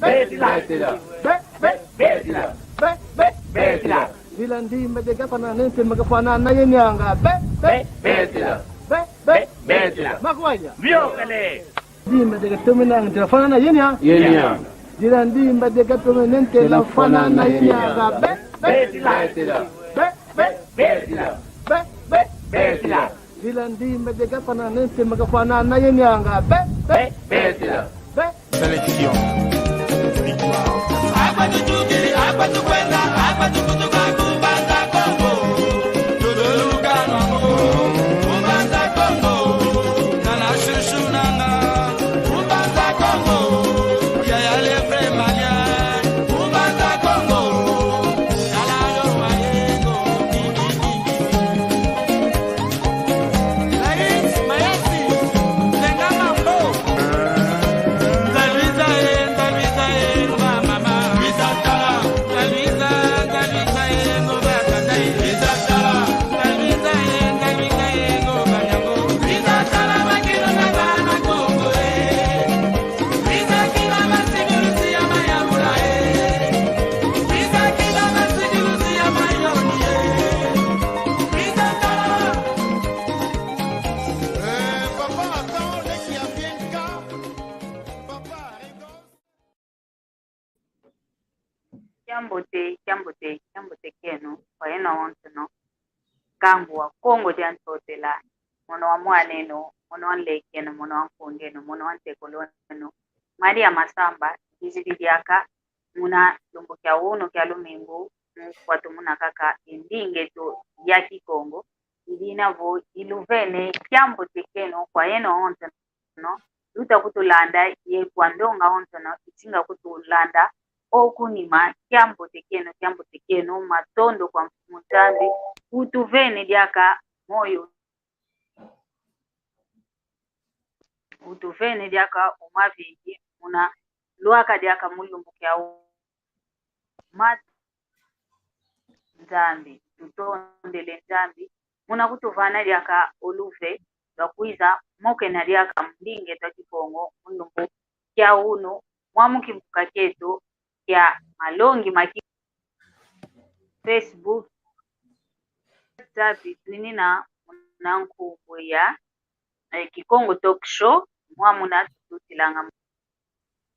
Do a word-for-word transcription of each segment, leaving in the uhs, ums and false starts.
Betila. Betila. Be, be, betila. Be, be, betila. Nzila ndimba dieka fwana nente maka fwana na yenianga. Be, be, betila. Be, be, betila. Makwanya. Vyokele. Ndimba dieka tome nanga nzila fwana na yenia. Yenia. Nzila ndimba dieka tome nente la fwana na yenianga. Be, be, betila. Be, be, betila. Be, be, betila. Nzila ndimba dieka fwana nente maka fwana na yenianga. Be, be, betila. Be. Sélection. Victoire. Akwa tutukili, akwa tukwenda, akwa tukutuka ku Mbanza Kongo. Tutuluka nwango ku Mbanza Kongo. Nana shushu nanga ku Mbanza Kongo. Yaya le vrai malien ku Mbanza Kongo. Kiambote, kiambote, kiambote kieno kwa yeno onsono. Nkangu wa Kongo dia Ntotela, mono wa mwaneno, mono wa nlekeno, mono wa nkundeno, mono wa ntekoleno, Maria Masamba, kizidi diaka muna lumbu kia unu kia lumingu, mu kwatumuna kaka e ndinga eto ya Kikongo. I dina vo iluvene kiambote kieno kwa yeno onsono, luta kutulanda ye kwa ndonga onsono isinga kutulanda oku nima. Kiambote kieno, kiambote kieno, matondo kwa Mfumu Nzambi, utuvene diaka moyo, utuvene diaka uma vingi, muna lwaka diaka mu lumbu kia u-, ma-, Nzambi, tutondele Nzambi, muna kutuvana diaka oluve lwa kwiza mokena diaka mu ndinga eto a Kikongo mu lumbu kia unu, mwa mu kimbuka kieto kia malongi ma ki-, Facebook, WhatsApp, twinina muna nkumbu ya, eh, Kikongo Talk Show, mwa muna tututilanga mu.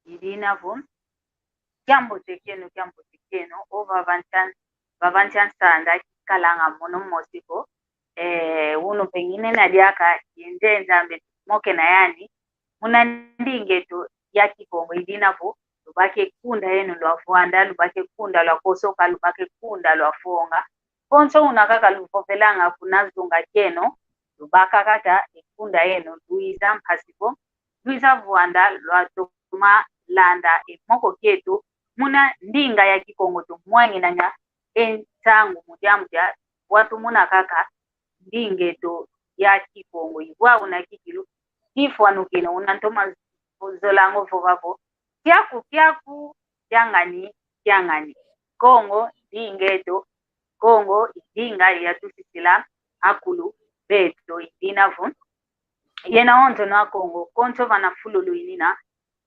I dina vo, kiambote kieno, kiambote kieno, o vava ntia-, vava ntia nsanda kikalanga mono mosi ko, eh, unu mpe nginena diaka ye nzenza mbe mokena yani, muna ndinga eto ya Kikongo. I dina vo, lubaka e kunda eno lwa vwanda, lubaka e kunda lwa kosoka, lubaka e kunda lwa fonga. Konso una kaka luvovelanga kuna zunga kieno, lubaka kaka e kunda eno, luiza mpasi vo, luiza vwanda lwatoma landa e moko kieto, muna ndinga ya Kikongo tumwanginanga e nsangu mu diambu dia bwa tumona kaka ndinga eto ya Kikongo. I bwa una kikilu, kifwanukina una ntoma zolanga vova vo, kiaku, kiaku, kiangani, kiangani. Kongo, ndinga eto, Kongo, i ndinga yatusisila akulu beto. I dina vo, yena onsono a Kongo, konso vana fulu luinina,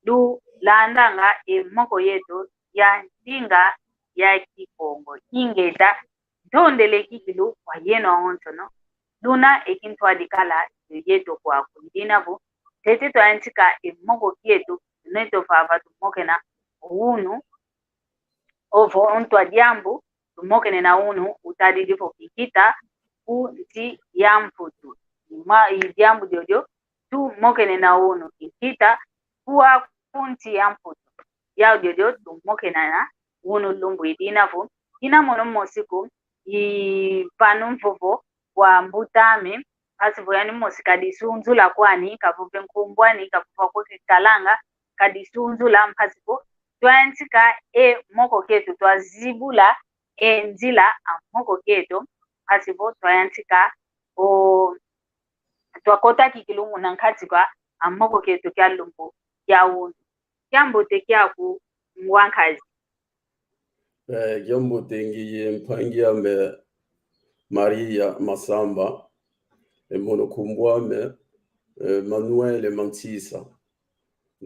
lulandanga e moko yeto ya ndinga ya Kikongo. Ingeta, ntondele kikilu kwa yeno onsono, luna e kintwadi kala yo yeto kwaku. I dina vo, ntete twayantika e moko kieto, neto vava tumokena unu, ovo ntwa diambu tumokene na unu, utadidi vo kinkita ku nsi ya Mputu. Ma, i diambu diodio tumokene na unu, kinkita kuwa ku nsi ya Mputu. Yau diodio tumokena na unu lumbu. I dina vo, ina mono mosi ko, i panu mvovo kwa mbut'ame, mpasi vo yani mosi kadisunzula kwani, kavove nkumbu ani, kavova kwe kikalanga, kadisunzula mpasi vo twayantika e moko keto, twazibula e nzila a moko keto, mpasi vo twayantika o, twakota kikilu muna nkati kwa a moko keto kia lumbu kia unu. Kiambote kiaku ngwa nkazi. Eh, kiambote, ngiye mpangi ame Maria Masamba, e mono nkumbu ame, eh, Manuel Mansisa.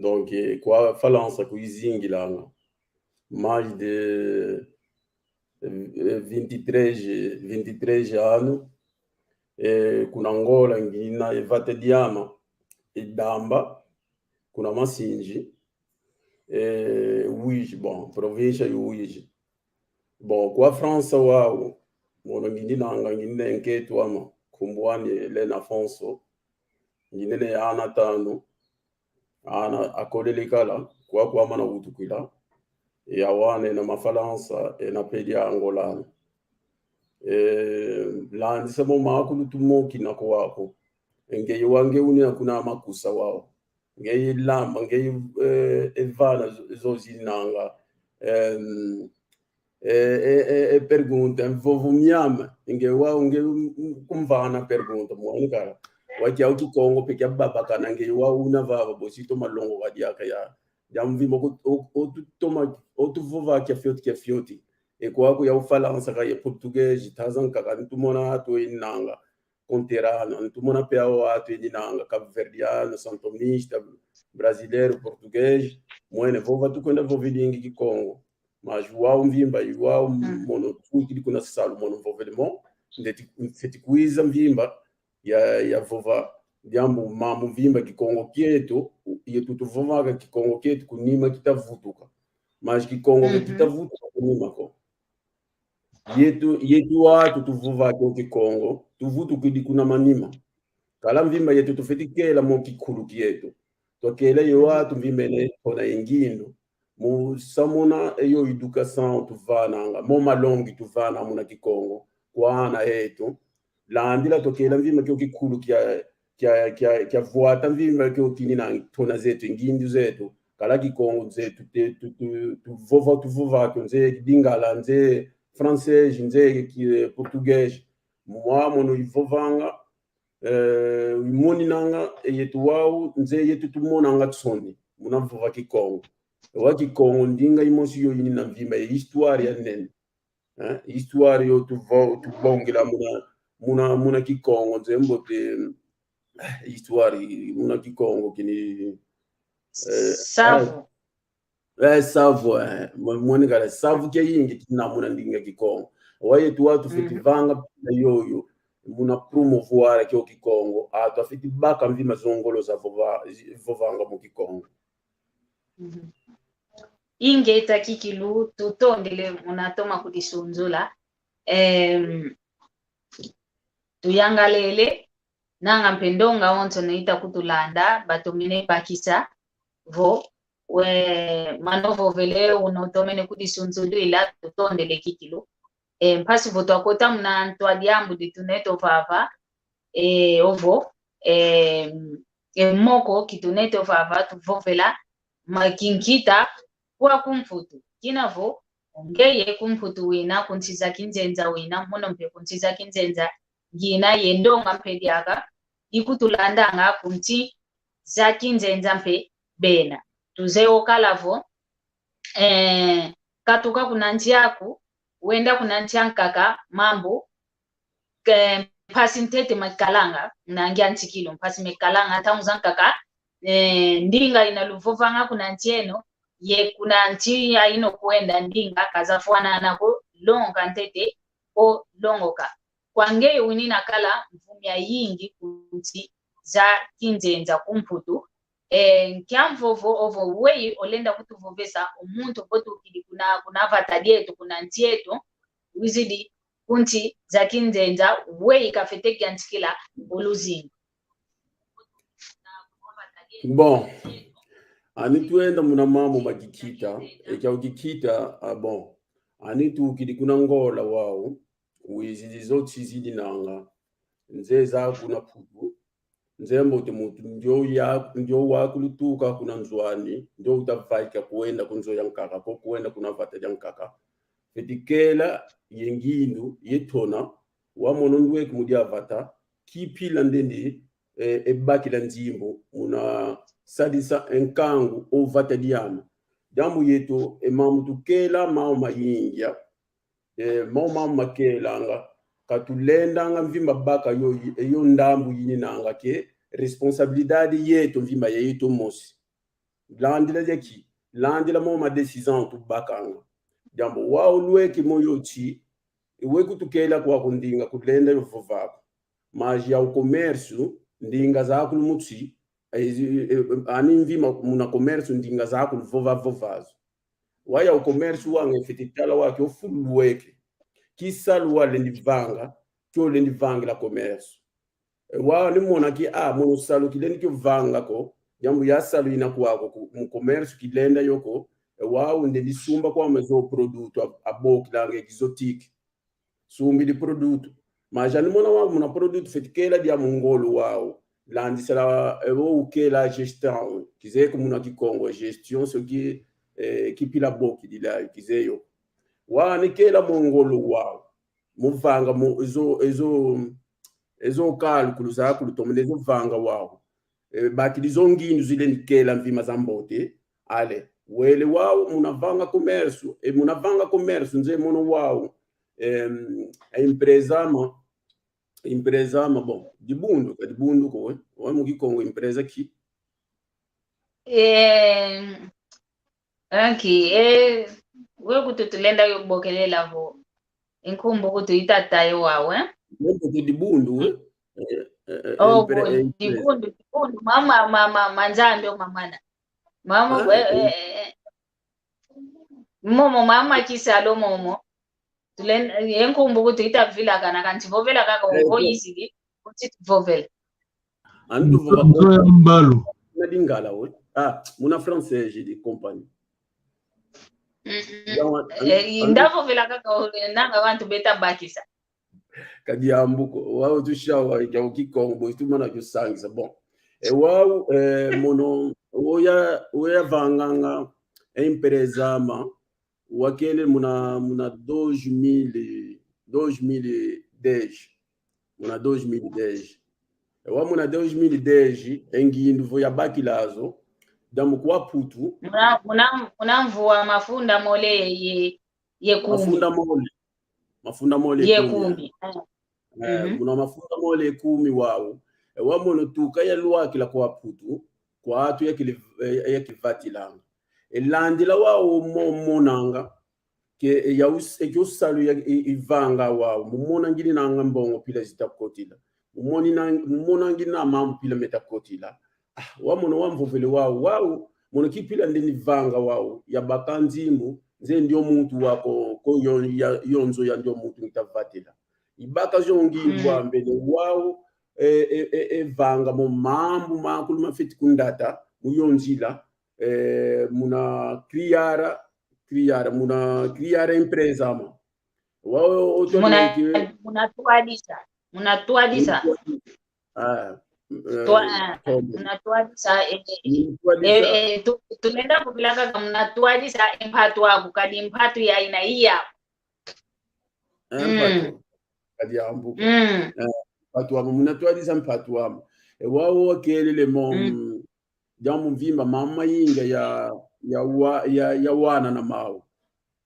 Donc, eh, kwa Falansa kuizingilanga mais de, eh, vinte e três, vinte e três ano, eh, kuna Angola ngina e vata diama, e Damba, kuna Masinji, eh, Uíge, bon, província ya Uíge. Bon, kwa França wau, mono ngininanga, nginina nkento ama, nkumbu ani Lena Afonso, nginina ana atanu, ana akolele kala, kwaku amana wutukila, e awana ena Mafalansa, ena pedi a Angola. E, landisa mo makulu tumokina ko wako. Ngeye wa nge unina kuna makusa wau. Ngeye lamba, ngeye, eh, e vana zo, zo zinanga. Em, eh, eh, eh, eh, pergunta, mvovo miama. Nge wau, nge, mm, mm, kumvana pergunta, mwana kala. Wau kia Kikongo pe kia babakana, nge wau una vava, bosi toma longoka diaka ya. Dia mvimba ko, o, o tu toma, o tu vova kia fioti, kia fioti. E kwaku ya Ufalansa ka ye português, taza nkaka, ntumona atu enanga. Konterano, ntumona pe awa atu eninanga, cabo-verdiano, santomista, brasileiro, português, mwene vova tukwenda vovilingi Kikongo. Mas wau mvimba, wau mono tuikidi kuna salu mono vovele mo, ndeti, feti kwiza mvimba, ya, ya vova, diambu mambu mvimba Kikongo kieto, yetu tuvovanga Kikongo kieto, kunima kita vutuka. Mas Kikongo ke kita vutuka kunima ko. Yetu, yetu atu tuvova kio Kikongo, tuvutukidi kuna manima. Kala mvimba yetu tufeti kela mo kikulu kieto. Twakela yo atu mvimba ene tona ye ngindu. Mu samuna eyo educação tuvananga, mo malongi tuvana muna Kikongo, kwa ana eto. Landila twakela mvimba kio kikulu kia, kia, kia, kia vwata mvimba kio kinina tona zeto, ngindu zeto. Kala Kikongo nze tu, tu, tu, tu, tuvova, tuvova kio nze Lingala, nze francês, nze ki, eh, português. Mwa mono ivovanga, eh, imoninanga, e yetu wau, nze yetu tumonanga nsoni muna vova Kikongo. Wa Kikongo, ndinga imosi yo inina mvimba, ye histoire ya nene. Eh, histoire yo tuvo-, tubongela muna, muna, muna Kikongo, nze mbote, eh, histoire muna Kikongo kini, eh, savo. Eh, savo, eh, mwe-, mwenekala savo kia yingi kina muna ndinga Kikongo. Wa yetu wau tufeti vanga pila yoyo, muna promouvoir kio Kikongo, atu afeti baka mvimba zongolo za vova-, vovanga mu Kikongo. Ingeta kikilu, tutondele muna toma kudisunzula. Em, tuyangalele, nanga mpe ndonga onso no ita kutulanda, batomene bakisa, vo, we, mano vovele, uno tomene kudisunzulila, tutondele kikilu. E, mpasi vo twakota muna ntwa diambu ditunete ovava, e, ovo, e, e moko kitunete ovava, tuvovela, ma kinkita, kwa kumputu. Kina vo, ongeye kumputu wina, kunsi za kinzenza wina, mono mpe kunsi za kinzenza, ngina ye ndonga mpe diaka, ikutulandanga kunsi za kinzenza mpe bena. Tuzeye okala vo, eh, katuka kuna nsi aku, wenda kuna nsi ankaka, mambu, ke, mpasi ntete makalanga, na ngia nsikilo, mpasi mekalanga, ntangu zankaka, eh, ndinga ina luvovanga kuna nsi eno, ye kuna nsi ya ino kwenda ndinga, kazafwanana ko, longoka ntete, o longoka. Kwa ngeye winina kala mvumi ayingi kunsi za kinzenza kumputu. E, nkia mvovo ovo weyi olenda kutuvovesa, o muntu ovotukidi kuna, kuna vata dieto, kuna nsi eto, wizidi kunsi za kinzenza, weyi kafete kiantikila o luzingu. Bon, ani twenda muna mambu ma kikita, e kia kikita, ah, bon. Ani tukidi kuna Angola wau, wizidi zo tizidi nanga. Nze za kuna Putu. Nze mbote muntu ndio ya, ndio wakulutuka kuna nzo ani, ndio utavaika kwenda ku nzo ya nkaka, ko kwenda kuna vata dia nkaka. Feti kela ye ngindu, ye tona, wa mono ndweke mu dia vata, kipila ndendi, e, e bakila nzimbu, muna sadisa e nkangu o vata diame. Diambu yeto, e mambu tukela, mau mayingia, e, mau, mau makelanga, katulendanga mvimba baka yo, e yo ndambu yininanga ke, responsabilidade yeto mvimba ya yeto mosi. Landila diaki, landila mo ma décision tubakanga. Diambu wau lweke moyo ti, e we kutukela kwaku ndinga kulenda yo vova ko. Mas ya o comércio, ndinga zakulu mu ti, e, e, e, ani mvima muna comércio, ndinga zakulu vova vova zo. Wau ya o comércio wanga e fwete tala waki o fulu lweke. Ki salu walendi vanga, kio lendi vangila comércio. E, wau ni mona ki, ah, mono salu kilendi kio vanga ko, diambu ya salu ina kwaku ku, mu comércio kilenda yo ko, e, wau ndendi sumba kwame zo produto a, abokilanga exotique. Sumbidi produto. Mas ani mona wau muna produto fwete kela dia mu ngolo wau. Landisila, e, o ukela gestão. Kizeye ko muna Kikongo, gestion, so ki, e, kipila bokidila, kizeye yo. Wau ni kela mu ngolo wau. Mu vanga mu, ezo, ezo, ezo cálculo zakulu toma, ndezo vanga wau. E, bakidi zo ngindu zilendi kela mvima za mbote. Ale, wele wau, muna vanga comércio, e, muna vanga comércio, nze mono wau, em, a empresa ma, empresa ma, bom, dibundu, ka dibundu ko, e, wa mu Kikongo empresa ki? Eh, anki, eh, we kutu tulenda yo bokelela vo. Nkumbu kutu itata yo wau, eh? Nkumbu kutu dibundu, eh? Eh, eh, eh, Oh, empre-, bo, eh, empre- dibundu, dibundu, mama, mama, manzambi o mamana. Mama, Ah, eh, eh, eh, eh. Momo, mama, kisalo momo. Tulen, eh, nkumbu kutu itavilakana, kanti vovela kaka, eh, ovo bo. Iziki, kuti vovela. Antu vova Nzo ya mbalu. Na Lingala, we. Ah, muna français, j'ai dit compagnie. Mm, mm. Ya wa-, Eh, an-, ndavovela kaka, nanga wantu beta bakisa. Ka diambu ko, wau tushawa, ya o Kikongo, bo, tumana kusangisa. Bon. E wau, eh, mono, oya, oya vanganga, empresa ma, wakele muna, muna dois mil, dois mil e dez. Muna dois mil e dez. E wau muna dois mil e dez, e ngindu vo yabakila zo, diambu kwa Putu. Muna, muna, muna mvu wa mafunda mole ye, ye kumi. Mafunda mole. Mafunda mole ye kumi, kumi. Eh. Eh, mhm. Muna mafunda mole ye kumi wau. E wau mono tuka yalwakila kwa Putu, kwa atu yakili-, eh, yakivatilanga. E landila wau mo-, monanga, ke, e ya us-, e ke o salu ya, i, ivanga wau. Mu mona ngininanga mbongo pila zitakotila. Mu moni na, mu mona ngina mambu pila metakotila. Ah, wau mono wamvovele wau, wau, mono kipila ndendi vanga wau, yabaka nzimbu, nze ndio muntu wa ko, ko yo, ya, yo nzo ya ndio muntu ngitavatila. Ibaka zo ngindu, mm, wambele wau, e, e, e, e vanga mo mambu makulu mafwete kundata, mu yo nzila, e, muna criar, criar, muna criar empresa ma. Wau, o, o, muna, muna twadisa. Muna twadisa. Ah, eh, twa-, eh, muna twadisa, eh, eh, eh, tu-, tulenda kuvila kaka muna twadisa, e mpatu aku, kadi mpatu ya ina iya. Eh, mm, mpatu. Kadi ambu. Mm. Eh, mpatu amu, muna twadisa mpatu amu. E wau wakelele mo, mm, mm, diambu mvimba, mama mayingi ya, ya wa-, ya, ya wana na mau.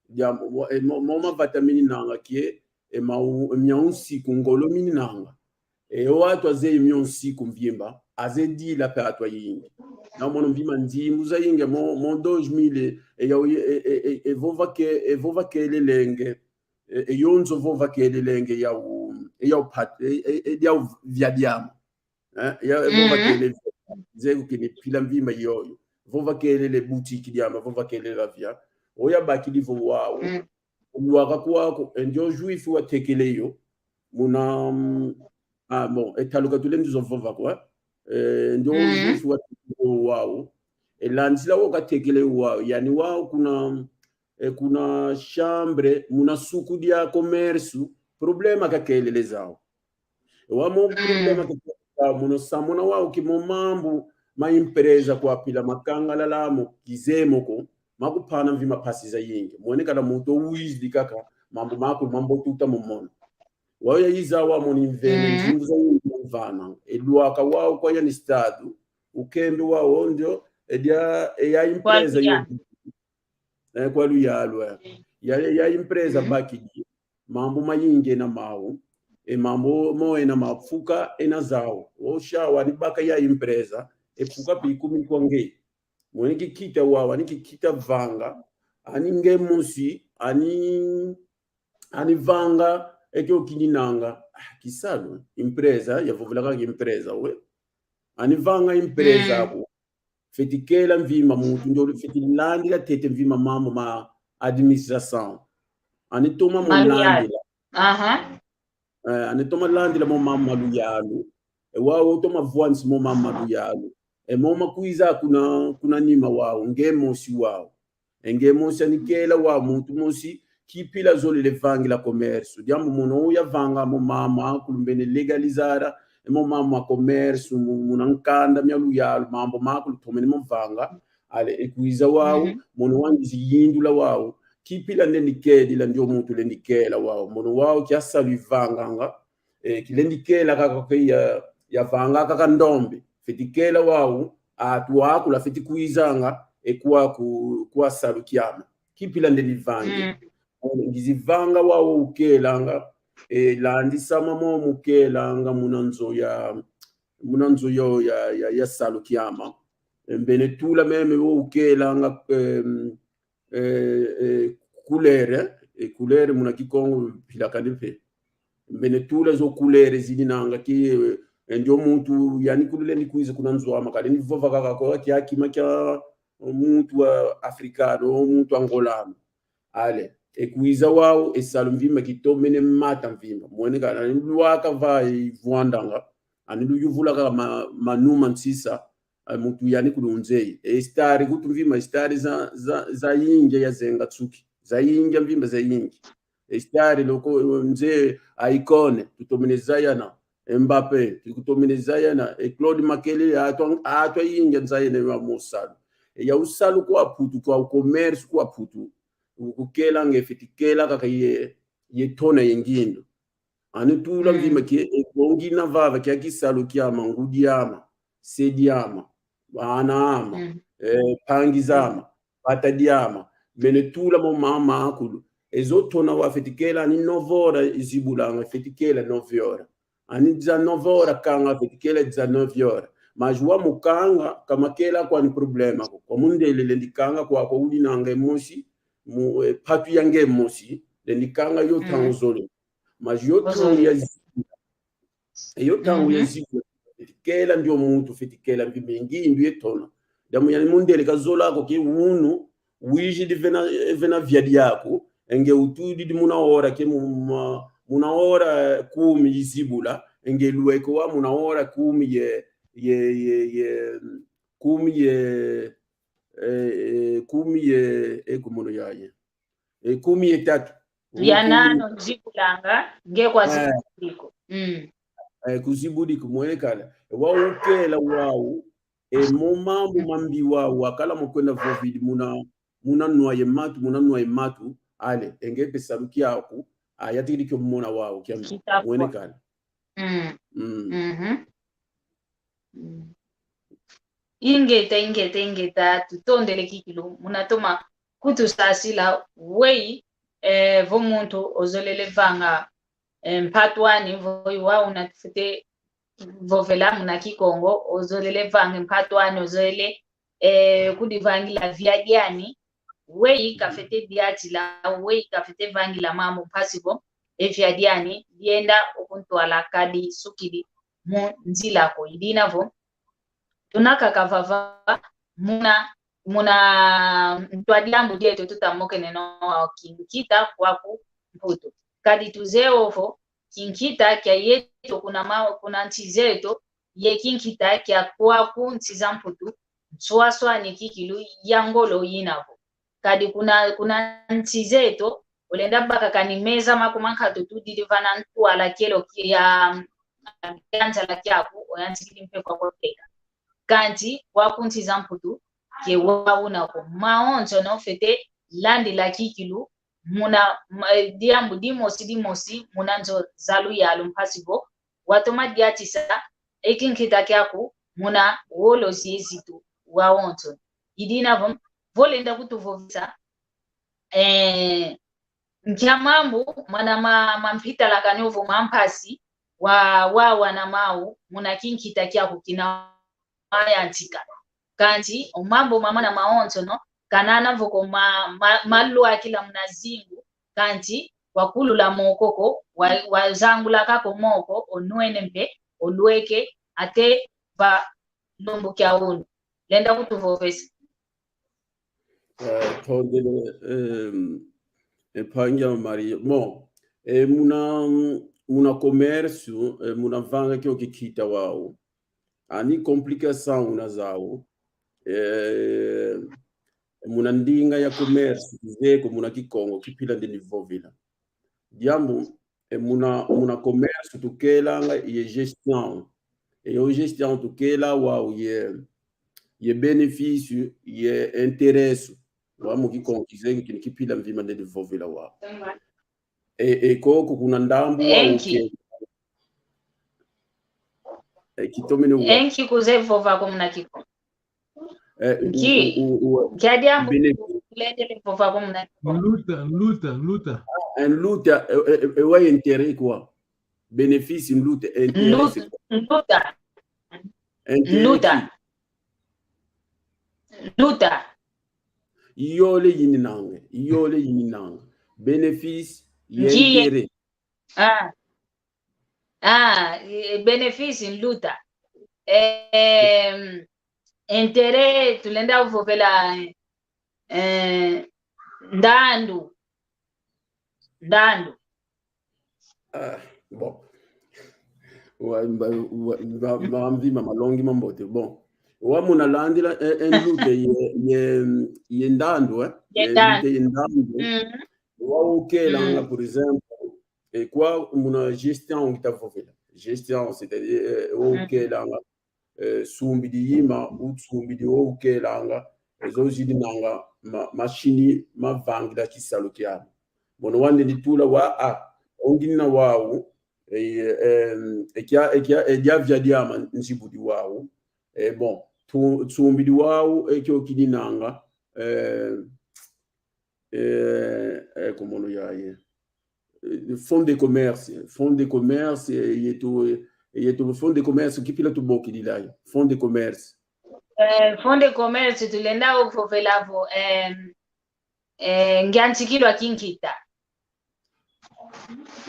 Diambu, wa-, e, mo, mo mavata mininanga kie, e mau, e miau nsiku ngolo mininanga. E o atu azeye miau nsiku mvimba, azedila pe atu ayingi. Na mono mvimba nzimbu zayingi mo, mo dois mil, e, e, ya, e, e, e, e vova ke, e vova kelelenge, e, e yo nzo vova kelelenge ya u, e ya u pat-, e, e, e ya u via diama. Eh, ya, e vova, mhm, kele, zeye ko kini pila mvimba yoyo. Vova kelele boutique diama, vova kelele via. Oya bakidi vo wau. Mm. Lwaka kwaku, e ndio juif watekele yo. Muna, mm, ah, bon, e taluka tulendi zo vova kwa. Eh, ndio, mhm, juif watekele wau. E landisila wau katekele wau. Yani wau kuna, e kuna chambre, muna suku dia comércio, problema kakelele zau. Wau mo, mm, problema ke, mono samona wau ki mo mambu ma empresa kwa pila makangalala mo, kizeye mo ko, makupana mvi mapasi zayingi. Mwene kala muntu owizidi kaka, mambu makulu mambote uta mo mona. Wau yayiza wau mono mvene, mm, nzimbu zayingi mvana. E lwaka wau kwa yani estado, ukembe wau o ndio, e dia, e ya empresa yo. Eh, kwa luyalu, eh. Ya, ya empresa, mhm, bakidi. Mambu mayingi ena mau. E mambu mo ena mau, mfuka ena zau. Osha wani baka ya empresa. E mfuka pi kumi kwa nge. Mwene kinkita wau, ani kinkita vanga, ani nge mosi, ani, ani vanga, ekio kininanga, ah, kisalu, empresa, yavovela kaka empresa, we. Ani vanga empresa, mm, aku. Feti kela mvimba muntu, ndiolo feti landila ntete mvimba mambu ma administração. Ani toma mo landila. Aha. Eh, ani toma landila mo mambu ma luyalu. E wau toma vwanisa mo mambu ma luyalu. E mo makwiza kuna, kuna nima wau, nge mosi wau. E nge mosi ani kela wau muntu mosi, kimpila zolele vangila comércio. Diambu mono yavanga mo mambu makulu mbeni legalizada, e mo mambu ma comércio, mu-, muna nkanda mia luyalu, mambu makulu tomene mo vanga. Ale, e kwiza wau, mhm, mono wangizi yindula wau. Kimpila ndendi kedila ndio muntu lendi kela wau. Mono wau kia salu ivanganga. E, kilendi kela kaka ke ya, yavanga kaka ndombe. Feti kela wau, atu akulu afeti kwizanga, e kwaku, kwa salu kiama. Kimpila ndendi vangi. Mm. Ngizi vanga wau ukelanga, e, landisa mamo mukelanga muna nzo ya, muna nzo yo ya, ya, ya salu kiama. E, mbeni tula meme wo ukelanga, em, eh, eh, couleur, eh, couleur muna Kikongo mpila kani mpe. Mbeni tula zo couleur zininanga ki, eh, ndio muntu yani kulu lendi kwiza kuna nzo ama kalendi vova kaka ko kia kima kia muntu wa africano, muntu angolano. Ale, e kwiza wau, e salu mvimba kitomene mata mvimba. Mwene kana, lwaka va ivwandanga, ani luyuvula kaka ma-, manuma nsisa, eh, muntu yani kulunzeye. E stari kutu mvimba, stari za, za, za yingi ya zenga tsuki. Za yingi mvimba za yingi. E stari loko, eh, nze Icone, tutomene zayana. Mbappé, tutomene zayana. E Claude Makélélé, atwa, atwa yingi nzayana wa musalu. E ya usalu kwa putu, kwa commerce kwa putu. Ukukela nge feti kela kaka ye, ye tona ye ngindu. Ani tula, mm, mvimba ke, e, kongina vava kia kisalu kiama, ngudi ama, sedi ama, ana ama, mm, e, mpangi zama, mm, bata diama, mene tula mo mama akulu. Ezo tona wa feti kela ani nove horas izibulanga, feti kela nove horas. Ani dix-neuf horas kanga feti kela dix-neuf horas. Mas wa mukanga, kamakela kwani problema ko. Kwa mundele lendi kanga kwa, kwa ulinanga mosi, mu, e, patu yange mosi, lendi kanga yo, mm, tangu zole. Mas yo tangu ya zibula. E yo tangu ya zibula. Feti kela ndio muntu, feti kela mbi mengi ndio ye tona. Diambu yani mundele kazola ko ke unu, wizidi vena, vena viadi yaku, e nge utudidi muna hora ke mu-, ma-, muna hora kumi izibula, e nge lweke wa muna hora kumi ye, ye, ye, ye, kumi ye, eh, eh, kumi ye, e kumono yaye. E, kumi ye tatu. Yanano zibulanga, nge kwa, eh, zibudiko. Mm. E, kuzibudiko mwene kala. E, wau ukela wau, e, mo mambu mambi wau, wakala mo kwenda vovidi muna, muna nwa ye matu, muna nwa ye matu, ale, e nge pe salu kiaku, a, yatikidi kio mona wau, kiambi. Mwene kala. Mm. Mm. Mhm. Mm. Ingeta, ingeta, ingeta, tutondele kikilu, muna toma kutusasila, weyi, eh, vo muntu ozolele vanga, eh, mpatu ani, vo i wau una tufwete vovela muna Kikongo, ozolele vanga mpatu ani, ozolele, eh, kudivangila viadi ani, weyi kafwete diatila, weyi kafwete vangila mambu mpasi vo, e viadi ani, dienda okuntwala kadi sukidi mu nzila ko. I dina vo, tuna kaka vava muna, muna ntwa diambu dieto tutamokene no kinkita kwaku Mputu. Kadi tuzeye ovo, kinkita kia yeto kuna ma-, kuna nsi zeto, ye kinkita kia kwaku nsi za Mputu, nswaswani kikilu ya ngolo ina vo. Kadi kuna, kuna nsi zeto, olenda baka kani meza makuma nkatu tudidi vana ntwala kielo kia, ya nzala kiaku, oyantikidi mpe kwa koteka. Kanti, kwaku nsi za Mputu, ke wau una ko. Mawonso no fwete landila kikilu, muna, ma-, diambu dimosi dimosi, muna nzo za luyalu mpasi vo, watoma diatisa e kinkita kiaku muna wolozi ezitu wawonso. I dina vo, vo lenda kutuvovesa, eh, nkia mambu mana ma, ma mpitalakano ovo ma mpasi wa, wa wana mau muna kinkita kiaku kina mayantika. Kansi o mambu mamana mawonsono, kanana vo ko ma, ma, malwakila muna zingu, kansi wakulula moko ko, wa, wazangula kako moko, onwene mpe, olweke, ate va lumbu kia unu. Lenda kutuvovesa. Eh, tondele, em, e mpangi ame Maria. Bon, e muna, muna comércio, e muna vanga kio kikita wau. Ani complicação una zau. Eh, muna ndinga ya comércio, kizeye ko muna Kikongo, kipila ndeni vovila. Diambu, e muna, muna comércio tukelanga ye gestão. E yo gestão tukela wau ye, ye benefício, ye interesse. Wa mu Kikongo kizeye ko kini kipila mvima ndeni vovila wau. E, e koko kuna ndambu wau. Enki. Ke. E kitomene wa. Enki kuzeye vova ko muna Kikongo. Eh, nki, u, u, u, nki a diambu bene-, tulendele vova ko muna Kikongo. Nluta, nluta, nluta. Ah, nluta, e, e, e, e wa intérêt kwa. Bénéfice, nluta, intérêt, nluta, c'est quoi? Nluta. Intérêt nluta. Nluta. Yole yininanga, yole yininanga. Bénéfice, ye intérêt. Ah. Ah, e, bénéfice, nluta. Em, intérêt, tulenda vovela, eh, ndandu. Ndandu. Ah, bon. Wa, mba, wa, mba, mba, mvima malongi mambote. Bon. Wa muna landila, eh, eh, nluta ye, ye, ye ndandu, eh? Ye ndandu. Ye ndandu. Mm. Wa ukelanga, mm, por exemplo, e kwa muna gestão ngita vovela. Gestão, c'est-à-dire, eh, wa ukelanga, eh, sumbidi yima, usumbidi wa ukelanga, e zo zidinanga ma, mashini mavangila kisalu kiani. Mono wande nditula wa, ah, onginina wau, eh, eh, e kia, e kia, e diavia diama nzibudi wau. Eh, bon, tu, sumbidi wau, e kio kininanga, eh, eh, eh, komono yaye. Eh, fonds de commerce, fonds de commerce, eh, yeto, eh, yeto fonds de commerce, kipila tubokidila yo, fonds de commerce. Eh, fonds de commerce, tulenda uvovela vo, eh, eh, ngiantikilwa kinkita.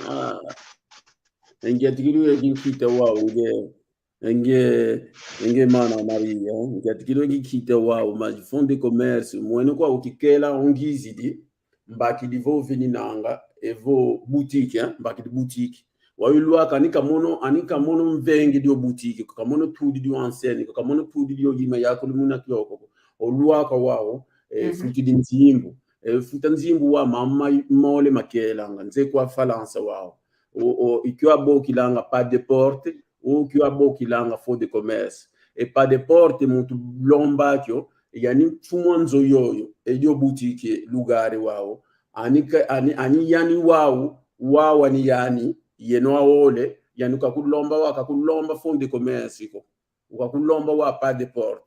Ah, ngiantikilwa kinkita wau, nge, nge, nge mana Maria, ngiantikilwa kinkita wau, mas fonds de commerce, mwene kwa ukikela ungizidi, mbakidi vo vininanga, evo boutique, eh, mbakidi boutique. Wau lwaka ani kamono, ani kamono mvenge dio boutique, kamono tudi dio enseigne, kamono tudi dio yima yakuli muna kioko. Olwaka wau, eh, mhm, futidi nzimbu. Eh, futa nzimbu wa mama mole makelanga, nze kwa Falansa wau. O, o, ikio abokilanga pas de porte, o ikio abokilanga fonds de commerce. E pas de porte muntu lomba kio, yani mfumu a nzo yoyo, e dio boutique, lugar wau. Ani ka, ani, ani yani wau, wau ani yani, yeno aole, yani kakulomba wa, kakulomba fonds de commerce ko. Kakulomba wa pas de porte.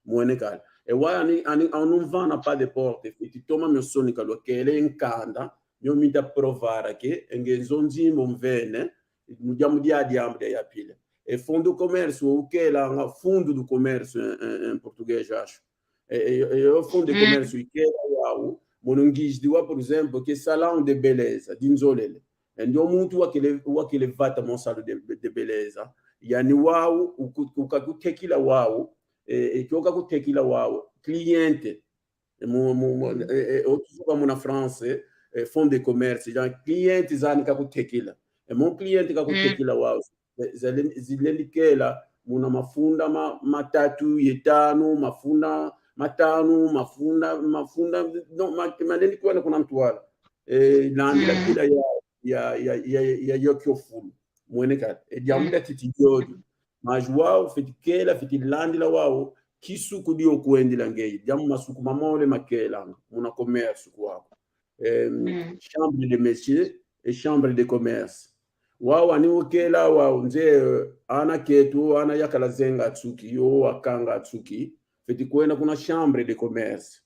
Mwene kala. E wa ani, ani, anu mvana pas de porte, fiti toma mio sonika lwakele nkanda, mio mita provara ke, e nge nzo nzimbu mvene, mu diambu dia diambu dia yapile. E fundo do comércio, ukelanga fundo do comércio em, em, em português, acho. E, e, e, o fundo de comércio, ikela wau, mono ngizidi wa, por exemplo, ke salão de beleza, dinzolele. E ndio muntu wakele, wakele vata mo salão de, de beleza. Yani wau, uku-, ukakutekila wau, e, e, kio kakutekila wau, cliente. E, mu, mu, mu, e, e, o tuzuka muna France, e, fonds de commerce, yani cliente zani kakutekila. E, mo cliente kakutekila wau. Zile-, zilendi kela muna mafunda ma-, matatu ye tanu, mafunda matanu, mafunda, mafunda, no, ma-, malendi kwenda kuna ntwala. E, landila kila ya, ya, ya, ya, ya, ya kio fulu. Mwene kala. E diambu dia titi diodio. Mas wau, fiti kela, fiti landila wau, kisuku dio kwendila ngeye. Diambu masuku mamole makelanga, muna comércio kwaku. Em, chambre de métier et chambre de commerce. Wau ani ukela wau nze, eh, ana ketu, ana yakala zenga atsuki, yo wakanga atsuki, fiti kwenda kuna chambre de commerce.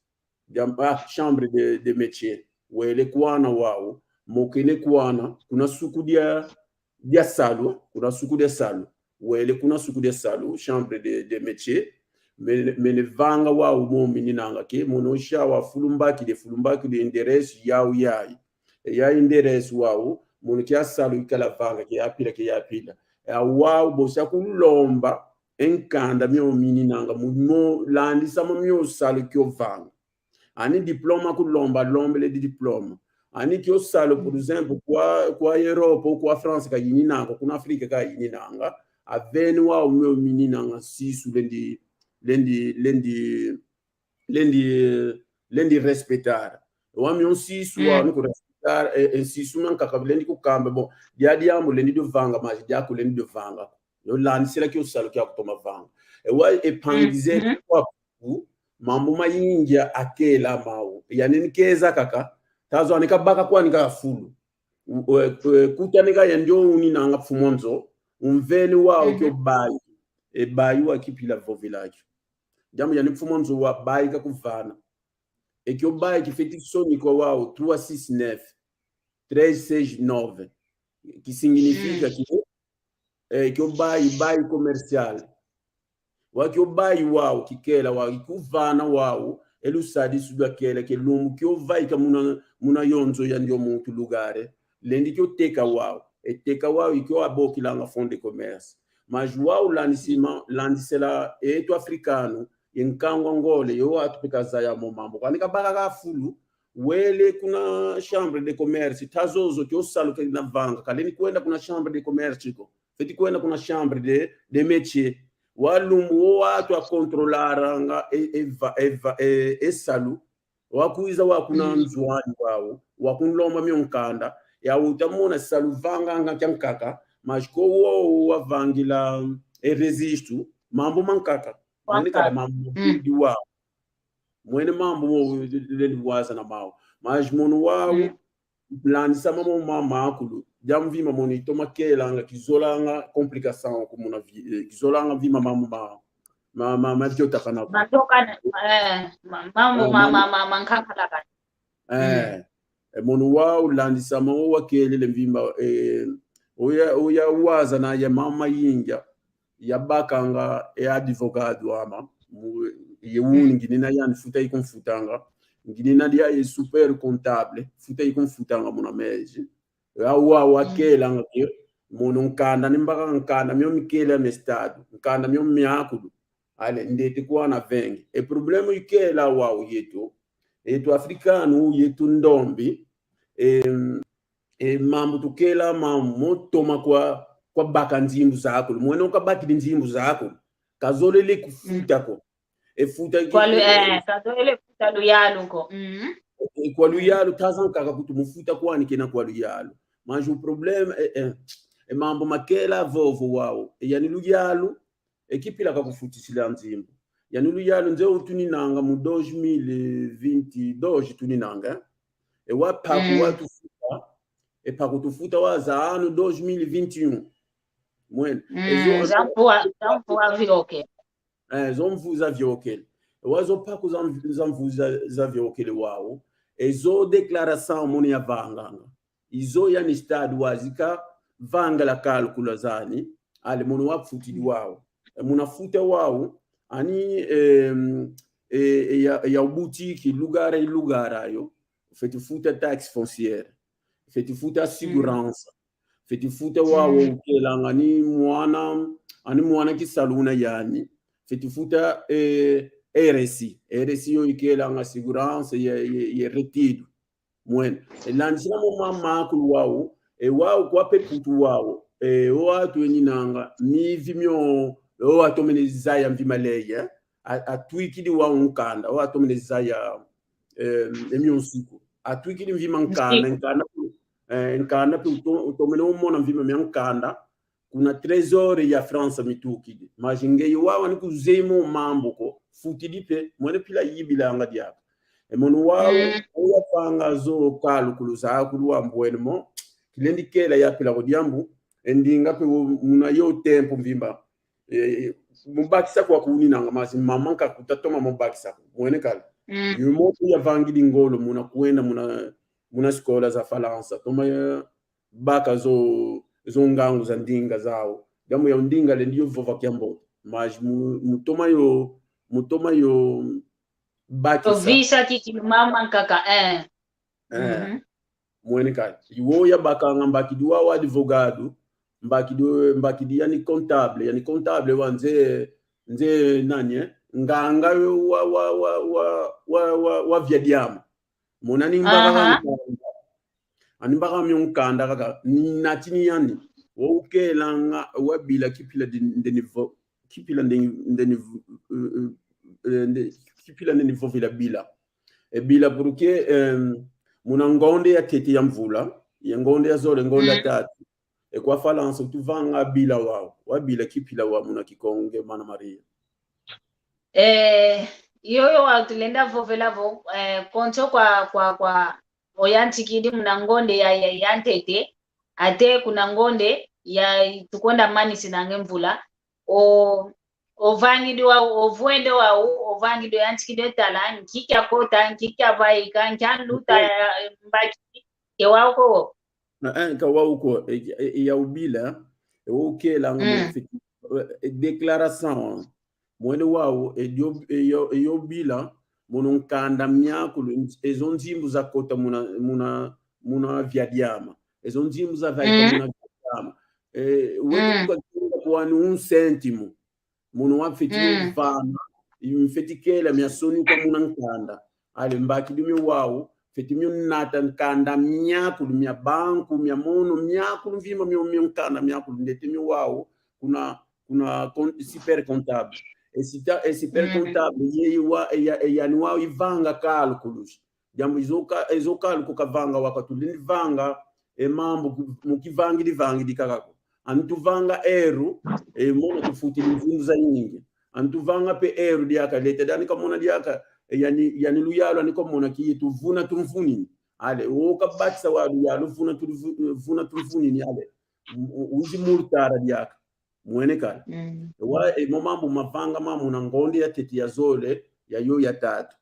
Diam-, ah, chambre de, de métier. Wele kwana wau, mokene kwana, kuna suku dia, dia salu, kuna suku dia salu. Wele kuna suku dia salu, chambre de, de métier. Mene, mene vanga wau mo mininanga ke, mono sha wa fulumbaki de, fulumbaki de endereço yau yai. E ya endereço wau, mono kia salu ikala vanga, ke ya pila, ke ya pila. E wau bosa kulomba, e nkanda mio mininanga, mo, mo landisa mo mio salu kio vanga. Ani diploma kulomba, lombele di diploma. Ani kio salu, por exemplo, kwa, kwa Europa, kwa France ka yininanga, kuna Afrika ka yininanga. Aveni wau mio mininanga, sisu lendi, lendi, lendi, lendi, lendi respeitar. Wa mio sisu wau ni ku respeitar, e, e sisu mankaka lendi kukamba, bon, dia diambu lendi dio vanga, mas diaku lendi dio vanga. Yo landisila kio salu kia kutoma vanga. E wa e pangize kwa ku, mambu ma India akela mau. Yani ni keza kaka, tazo ani kabaka kwani ka fulu. U-, e, e, kuta ni ka ya ndio uninanga mfumu nzo, umveni wau kio bayi. E bayi wa kipila vovela kio. Diambu yani mfumu nzo wa bayi kakuvana. E kio bayi kifeti sonikwa wau trois six neuf, treize seize nove. Ki significa que, eh, kio bayi, bayi comercial. Wa kio bayi wau, kikela wau, kikuvana wau, e lusadisu lwakela, ke lumbu kio vaika muna, muna yo nzo ya ndio muntu lugar, lendi kio teka wau. E teka wau, i kio abokilanga fonds de commerce. Mas wau landisima, landisela eto africano, ye nkangu Angola, yo atu pe kazaya mo mambu. Kwani kabaka ka fulu, wele kuna chambre de commerce, tazozo kio salu kena vanga, kalendi kwenda kuna chambre de commerce ko. Feti kwenda kuna chambre de, de métier. Wa lumbu wo atu akontrolaranga e, e, va-, e, va-, e, e salu. Wa kwiza wa kuna nzo ani wau, wa kunlomba mio nkanda, ya utamona salu vanganga kiankaka, mas ko wo wavangila e registro, mambu mankaka. Mankaka. Manikala mambu di wau. Mwene mambu mo lendi wazana mau. Mas mono wau, landisa mamo ma makulu. Diambu mvimba mono itoma kelanga, kizolanga complicação ko muna vi-, eh, kizolanga mvimba mambu ma, ma, ma, ma viotakana ko. Matokana, eh, ma-, mambu ma, ma, ma, ma, ma nkakalakana. Eh, e mono wau landisa mamo wakelele mvimba, eh, oya, oya wazana ya mama inga. Yabakanga e advogado ama, mu-, ye uni nginina yani futa ikunfutanga. Nginina dia ye super contable, futa ikunfutanga muna mezi. Awa wakelanga ke, mono nkanda ni mbaka nkanda mio mikele ya mestado, nkanda mio miakulu. Ale, ndete kwana venge. E problema ikela wau yeto, yeto africano, yeto ndombi, em, e mambu tukela mambu mo toma kwa, kwa baka nzimbu zakulu. Mwene ukabakidi nzimbu zakulu, kazolele kufuta ko. E futa kwa lu-, eh, kazolele futa luyalu ko. E, e kwa luyalu, taza nkaka kutu mufuta kwani kena kwa luyalu. Mas o problema, e, e, e mambu makela vovo wau. E yani luyalu, e kipila kakufutisila nzimbu. Yani luyalu nze utuninanga mu dois mil e vinte e dois tuninanga, eh? E wa paku watufuta, e paku tufuta wa za ano dois mil e vinte e um. Mwene. E zo, za mvu wa, za mvu wa vioke. Eh, zo mvu za viokele. E wa zo paku za mvu-, za mvu za, za viokele wau. E zo declaração mono yavanganga. Izo yani estado wazi kavangala cálculo zani, ale mono wafutidi wau. E muna futa wau, ani, em, e, e ya, e ya boutique, lugar e lugar ayo. Feti futa taxe foncière. Feti futa segurança. Feti futa wau ukelanga ani mwana, ani mwana kisalu una yani. Feti futa, eh, R S I. R S I yo ikelanga segurança ye, ye, ye retiro. Mwene. E landisila mo mama akulu wau, e wau kwa pe putu wau, e o atu eninanga, mivi mio, o atomene zaya mvi maleye, a, atwikidi wau nkanda, o atomene zaya, eh, e mio nsiku. Atwikidi mvi ma nkanda, nkanda, eh, nkanda pe uto-, utomene umona mvi ma mia nkanda, kuna trésor ya França mitukidi. Mas ngeye wau ani kuzeye mo mambu ko, futidi pe, mwene pila yibilanga diaka. E mono wau, o yapanga zo cálculo zakulu wambwene mo, kilendi kela yapila ko diambu, e ndinga pe wo muna yo tempo mvimba. E, e, mubakisa kwa kuninanga, mas mama nkakutatoma mubakisa ko, mwene kala. Yo moto yavangidi ngolo muna kwenda muna, muna sikola za Falansa. Toma ya, baka zo, zo ngangu za ndinga zau. Diambu ya ndinga lendi yo vova kiambote. Mas mu-, mutoma yo, mutoma yo bakisa. Ovisa kikilu mama nkaka, eh. Eh. Mhm. Mwene kala. Iwo yabakanga mbakidi wau advogado, mbakidi, mbakidi yani comptable, yani comptable wa nze, nze nani, eh? Nganga wa, wa, wa via diama. Muna ni mbaka, aha, wa nkanda. Ani mbaka mio nkanda kaka. Ni natini yani. Wo ukelanga, wabila kipila di, ndeni vo, kipila ndeni, ndeni vo, eh, eh, nde, kipila ndeni vovila bila. E bila porque, em, muna ngonde ya tete ya mvula, ya ngonde ya zole, ngonde ya, mm, tatu. E kwa Falansa, utuvanga bila wau, wabila kipila wa muna Kikongo nge mana Maria. Eh, yoyo wa tulenda vovela vo, eh, konso kwa, kwa, kwa, oyantikidi muna ngonde ya, ya, ya ntete, ate kuna ngonde ya tukonda manisi nange mvula, o, ovangidi wau, ovwende wau, ovangidi oyantikidi otala, nki kiakota, nki kiavaika, nki anluta, mbaki, ke wau ko wo. Na, eh, ka wau ko, e, e, e, ya ubila, e, ukela, mm, e, déclaration. Mwene wau, e, yo, e, yo, e, yo bila, muna nkanda miakulu, ezo nzimbu zakota muna, muna, muna via diama. Ezo nzimbu zavaika, mm, muna via diama. E, wete, mm, tuka kwa ni un cêntimo. Muna wau mfweti, mm, yo vana, mfweti kela miasoni kwa muna nkanda. Ale mbakidi mio wau, mfweti mio nata nkanda miakulu, mia banco, mia mono, miakulu mvimba mio, mio nkanda miakulu, ndete mio wau, kuna, kuna con-, super comptable. E sita-, e super, mm, comptable, ye, ye wa, e ya, e yani wau ivanga cálculos. Diambu izo ka-, izo cálculo kavanga wau ka tulendi vanga, e mambu ku-, mu kivangidi vangidi kaka ko. Ani tuvanga euro, e mono tufutidi nzimbu zanyingi. Ani tuvanga pe euro diaka, leta diani kamona diaka, e yani, yani luyalu ani kamona kiye tuvuna tumvunini. Ale, o kabakisa wau luyalu vuna tu-, vuna tumvunini, ale. U-, u-, uzi multara diaka. Mwene kala. Mm. Wa, e mo mambu mavanga muna ngonde ya tete, ya zole, ya yo ya tatu.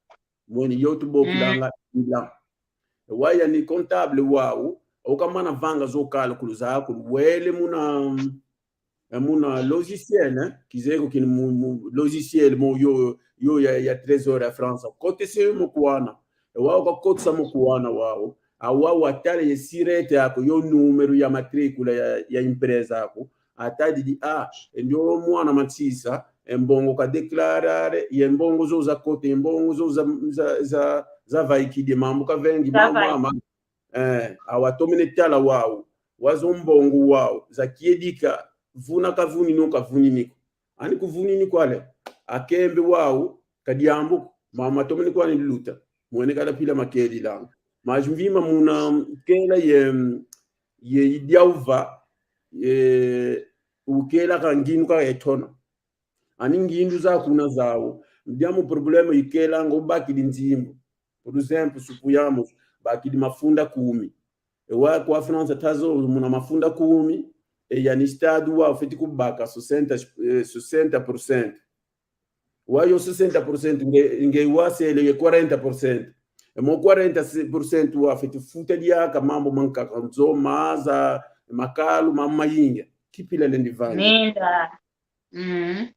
Mwene yo tubokilanga, mm, bila. Wa yani comptable wau, ukamana vanga zo cálculo zaku, wele muna, eh, muna logiciel, eh? Kizeye ko kina mu, mu logiciel mo yo, yo ya, ya Trésor ya França. Kotese mo kuana. E wau kakotesa mo kuana wau. Awa watala ye sirete yaku, yo número ya matrícula ya, ya empresa yaku. Atadidi, ah, e ndio mwana Matsisa, e mbongo ka déclarare, ye mbongo zo zakota, ye mbongo zo za, za, za, zavaikidi, mambu kavengi, mambu mama. Eh, awa tomene tala wau, wazo mbongo wau, zakiedika, vuna kavuni no kavuni niko. Ani kuvuni niko ale, akembe wau, kadiambu ko, mama tomene kwani luta. Mwene kala pila makedilanga. Mas mvima muna kela ye, ye idiauva, ye ukela ka ngindu ka etona. Ani ngindu za kuna zau. Diambu problema ikelanga ubakidi nzimbu. Por exemplo, suponhamos, bakidi mafunda kumi. E wa kwa França tazo muna mafunda kumi, e yani Estado wau fwete kubaka sessenta, eh, sessenta por cento. Wa yo sessenta por cento nge, nge wasele ye quarenta por cento. E mo quarenta por cento wau fwete futa diaka mambu mankaka, nzo, maza, makalu, mambu mayingi. Kipila lendi vanga. Nenda. Mm.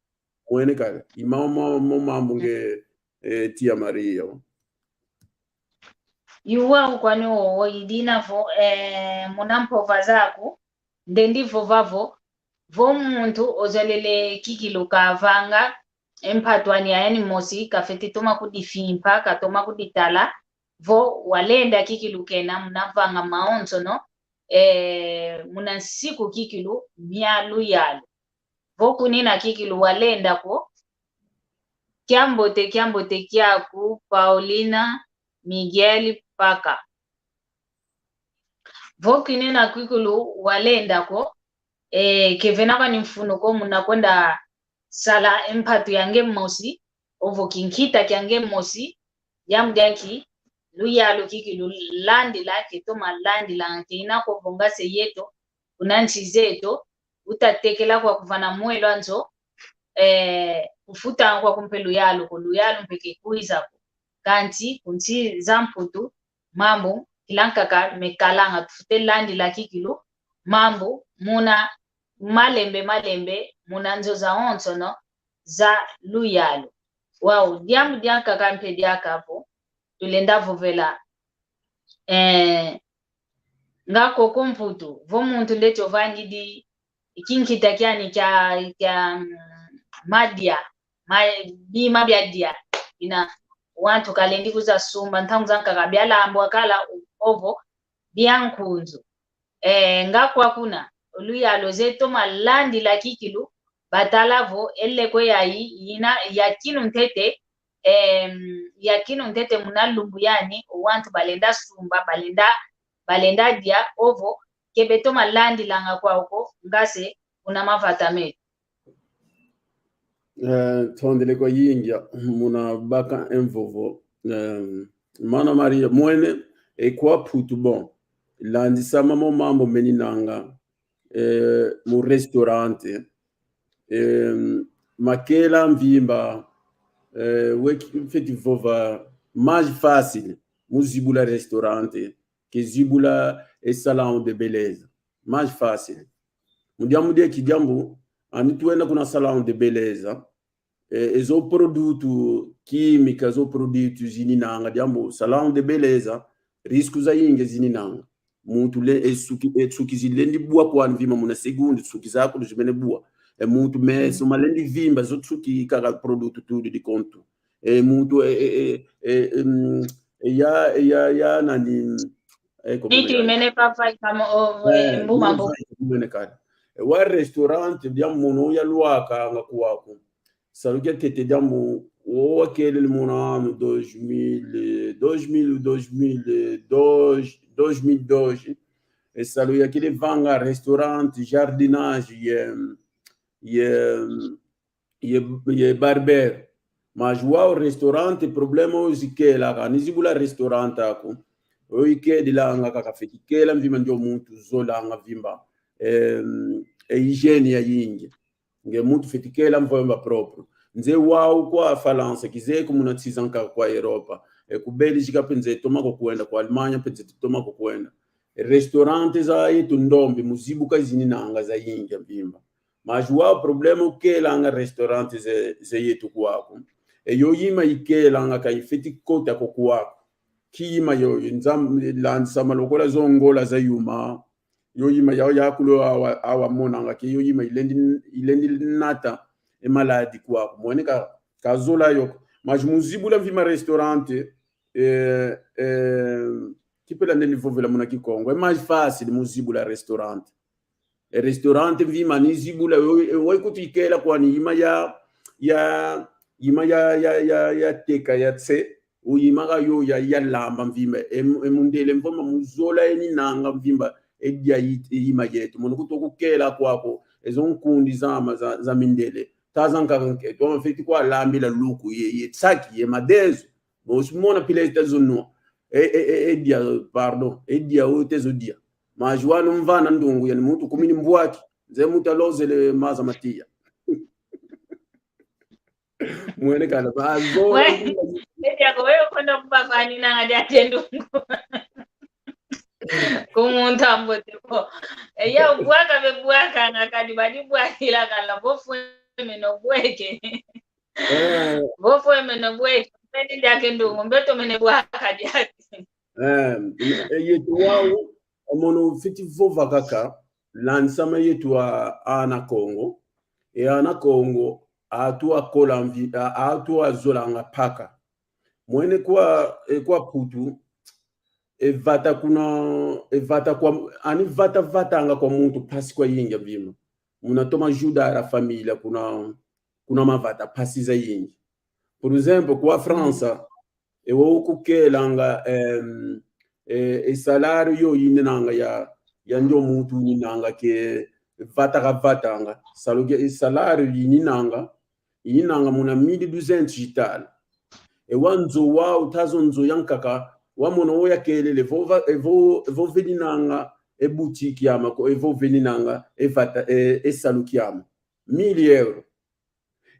Mwene kala. I mo, mo, mo mambu nge, eh, tia Maria. Iwa ukwani wowo idina vo, eh, muna mpova zaku, ndendi vova vo, vo muntu ozolele kikilu kavanga, e mpatu ani ayani mosi, kafwete toma kudifimpa, katoma kuditala, vo walenda kikilu kena, muna vanga mawonsono, eh, muna nsiku kikilu, mia luyalu. Vo kunina kikilu walenda ko, kiambote, kiambote kiaku, Paulina Miguel Paca. Vo kunina kikilu walenda ko, eh, kevena kwani mfunu ko muna kwenda sala e mpatu yange mosi, ovo kinkita kiange mosi, diambu diaki, luyalu kikilu landila, ketoma landila, kena ko vonga se yeto, kuna nsi zeto, utatekela kwa kuvana mwelo anzo, eh, kufuta kwaku mpe luyalu ko, luyalu mpe kekwiza ko. Kansi, ku nsi za Mputu, mambu, kila nkaka mekalanga tufwete landila kikilu, mambu, muna malembe malembe, muna nzo zawonsono, za luyalu. Wau, diambu diankaka mpe diaka vo tulenda vovela. Eh, nga koko Mputu, vo muntu ndeti ovangidi kinkita kiani kia, kia, mm, madia, ma-, bima bia dia, bina wantu kalendi kuza sumba, ntangu zankaka bialambwa kala ovo bia nkunzu. Eh, nga kwa kuna, oluyalu ze toma landila kikilu, batala vo e leko yayi, yina, ya kinu ntete, em, ya kinu ntete muna lumbu yani, o wantu balenda sumba, balenda, balenda dia, ovo, ke betoma landilanga kwau ko, nga se, kuna mavata meto. Eh, tondele kwa yingi, muna baka e mvovo. Em, Mana Maria, mwene, e kwa Mputu bon. Landisa mamo mambu meninanga, eh, mu restaurante. Em, makela mvimba, eh, weki mfeti vova mais fácil, mu zibula restaurante, ke zibula e salão de beleza. Mais fácil. Mu diambu dieki diambu, ani twenda kuna salão de beleza, eh, ezo produto química, ezo produto zininanga, diambu salão de beleza, risco zayingi zininanga. Muntu le, e suki, e suki zilendi bua kwani vimba muna segundo, suki zaku luzimene bua. E muntu meso malendi vimba, zo suki kaka produto tudo de conto. E muntu, e, e, e, e, em, e ya, e ya, ya nani, e, como Niki é? Mene papa kama o, eh, e, mbuma mbu. Mene kali. E wa restaurante, dia mono ya luaka nga kuaku. Salu kia tete diambu, o wakelele muna ano dois mil, eh, dois mil, dois mil e dois, dois mil e dois. E salu yakele vanga restaurante, jardinagem, ye, ye, ye, ye barbeiro. Mas wau restaurante, problema o zikela ka, ni zibula restaurante aku. O ikedilanga kaka feti kela mvimba ndio muntu zolanga vimba. Em, e higiene yayingi. Nge muntu feti kela mvimba próprio. Nze wau kwa Falansa, kizeye ko muna nsi zankaka kwa Europa. E ku Bélgica mpe nze toma ko kwenda, kwa Alemanha mpe nze toma ko kwenda. E restaurante za yetu ndombi, mu zibuka zininanga zayingi mvimba. Mas wau problema ukelanga restaurante ze, ze yetu kwaku. E yo yima ikelanga ka ifeti kota ko kwaku. Ki yima yo, yo nzam-, landisa malokola zo ngola za yuma. Yo yima yau yakulu awa, awa monanga ke yo yima ilendi, ilendi nata e maladi kwaku. Mwene ka, ka zola yo ko. Mas mu zibula mvimba restaurante, eh, eh, kipela ndeni vovela muna Kikongo. E mais fácil mu zibula restaurante. E restaurante mvimba ni zibula, e, e, wai kutu ikela kwani yima ya, ya, yima ya, ya, ya, ya teka ya tse, uyima ka yo ya, ya lamba mvimba. E mu-, e mundele mvoma mu zola eninanga mvimba, e dia yi-, e yima yetu. Mono kutu kukela kwako, ezo nkundi zama za, za mindele. Taza nkaka nke, toma feti kwa lambila luku, ye, ye tsaki, ye madezo. Bon, si mona pila ita zo nwa. E, e, e, e dia, pardon, e dia, o tezo dia. Mas wau mvana ndungu, yani muntu kumini mbwaki. Nze muntu alozele maza ma tiya. Mwene kana, ba, zo, we, e dia ko, we, kondo kuba fani nanga dia tendungu. Kumuntu ambote ko. E ya, ubwaka be bwaka, nga kadi badi bwakila kala, bofwe meno bweke. Eh. Bofwe meno bweke. Meni diake ndungu, mbeto mene bwaka diake. Eh, e yetu wau, omono fiti vova kaka, lansama yetu a, ana Kongo. E ana Kongo, atu akola mvi-, a, atu azolanga paka. Mwene kwa, e kwa Putu, e vata kuna, e vata kwa, ani vata vatanga kwa muntu mpasi kwa yingi mvimba. Muna toma ajudar a família kuna, kuna mavata mpasi zayingi. Por exemplo, kwa França, e wo ukukelanga, em, e, e salário yo ininanga ya, ya ndio muntu ininanga ke vata kavatanga. Salu ke e salário ininanga, ininanga muna mil e duzentos e tal. E wa nzo wau, tazo nzo yankaka, wamona wo yakelele, vo va-, e vo, e vo veninanga e boutique yama ko, e vo veninanga e vata, e, e salu kiama. Mil euro.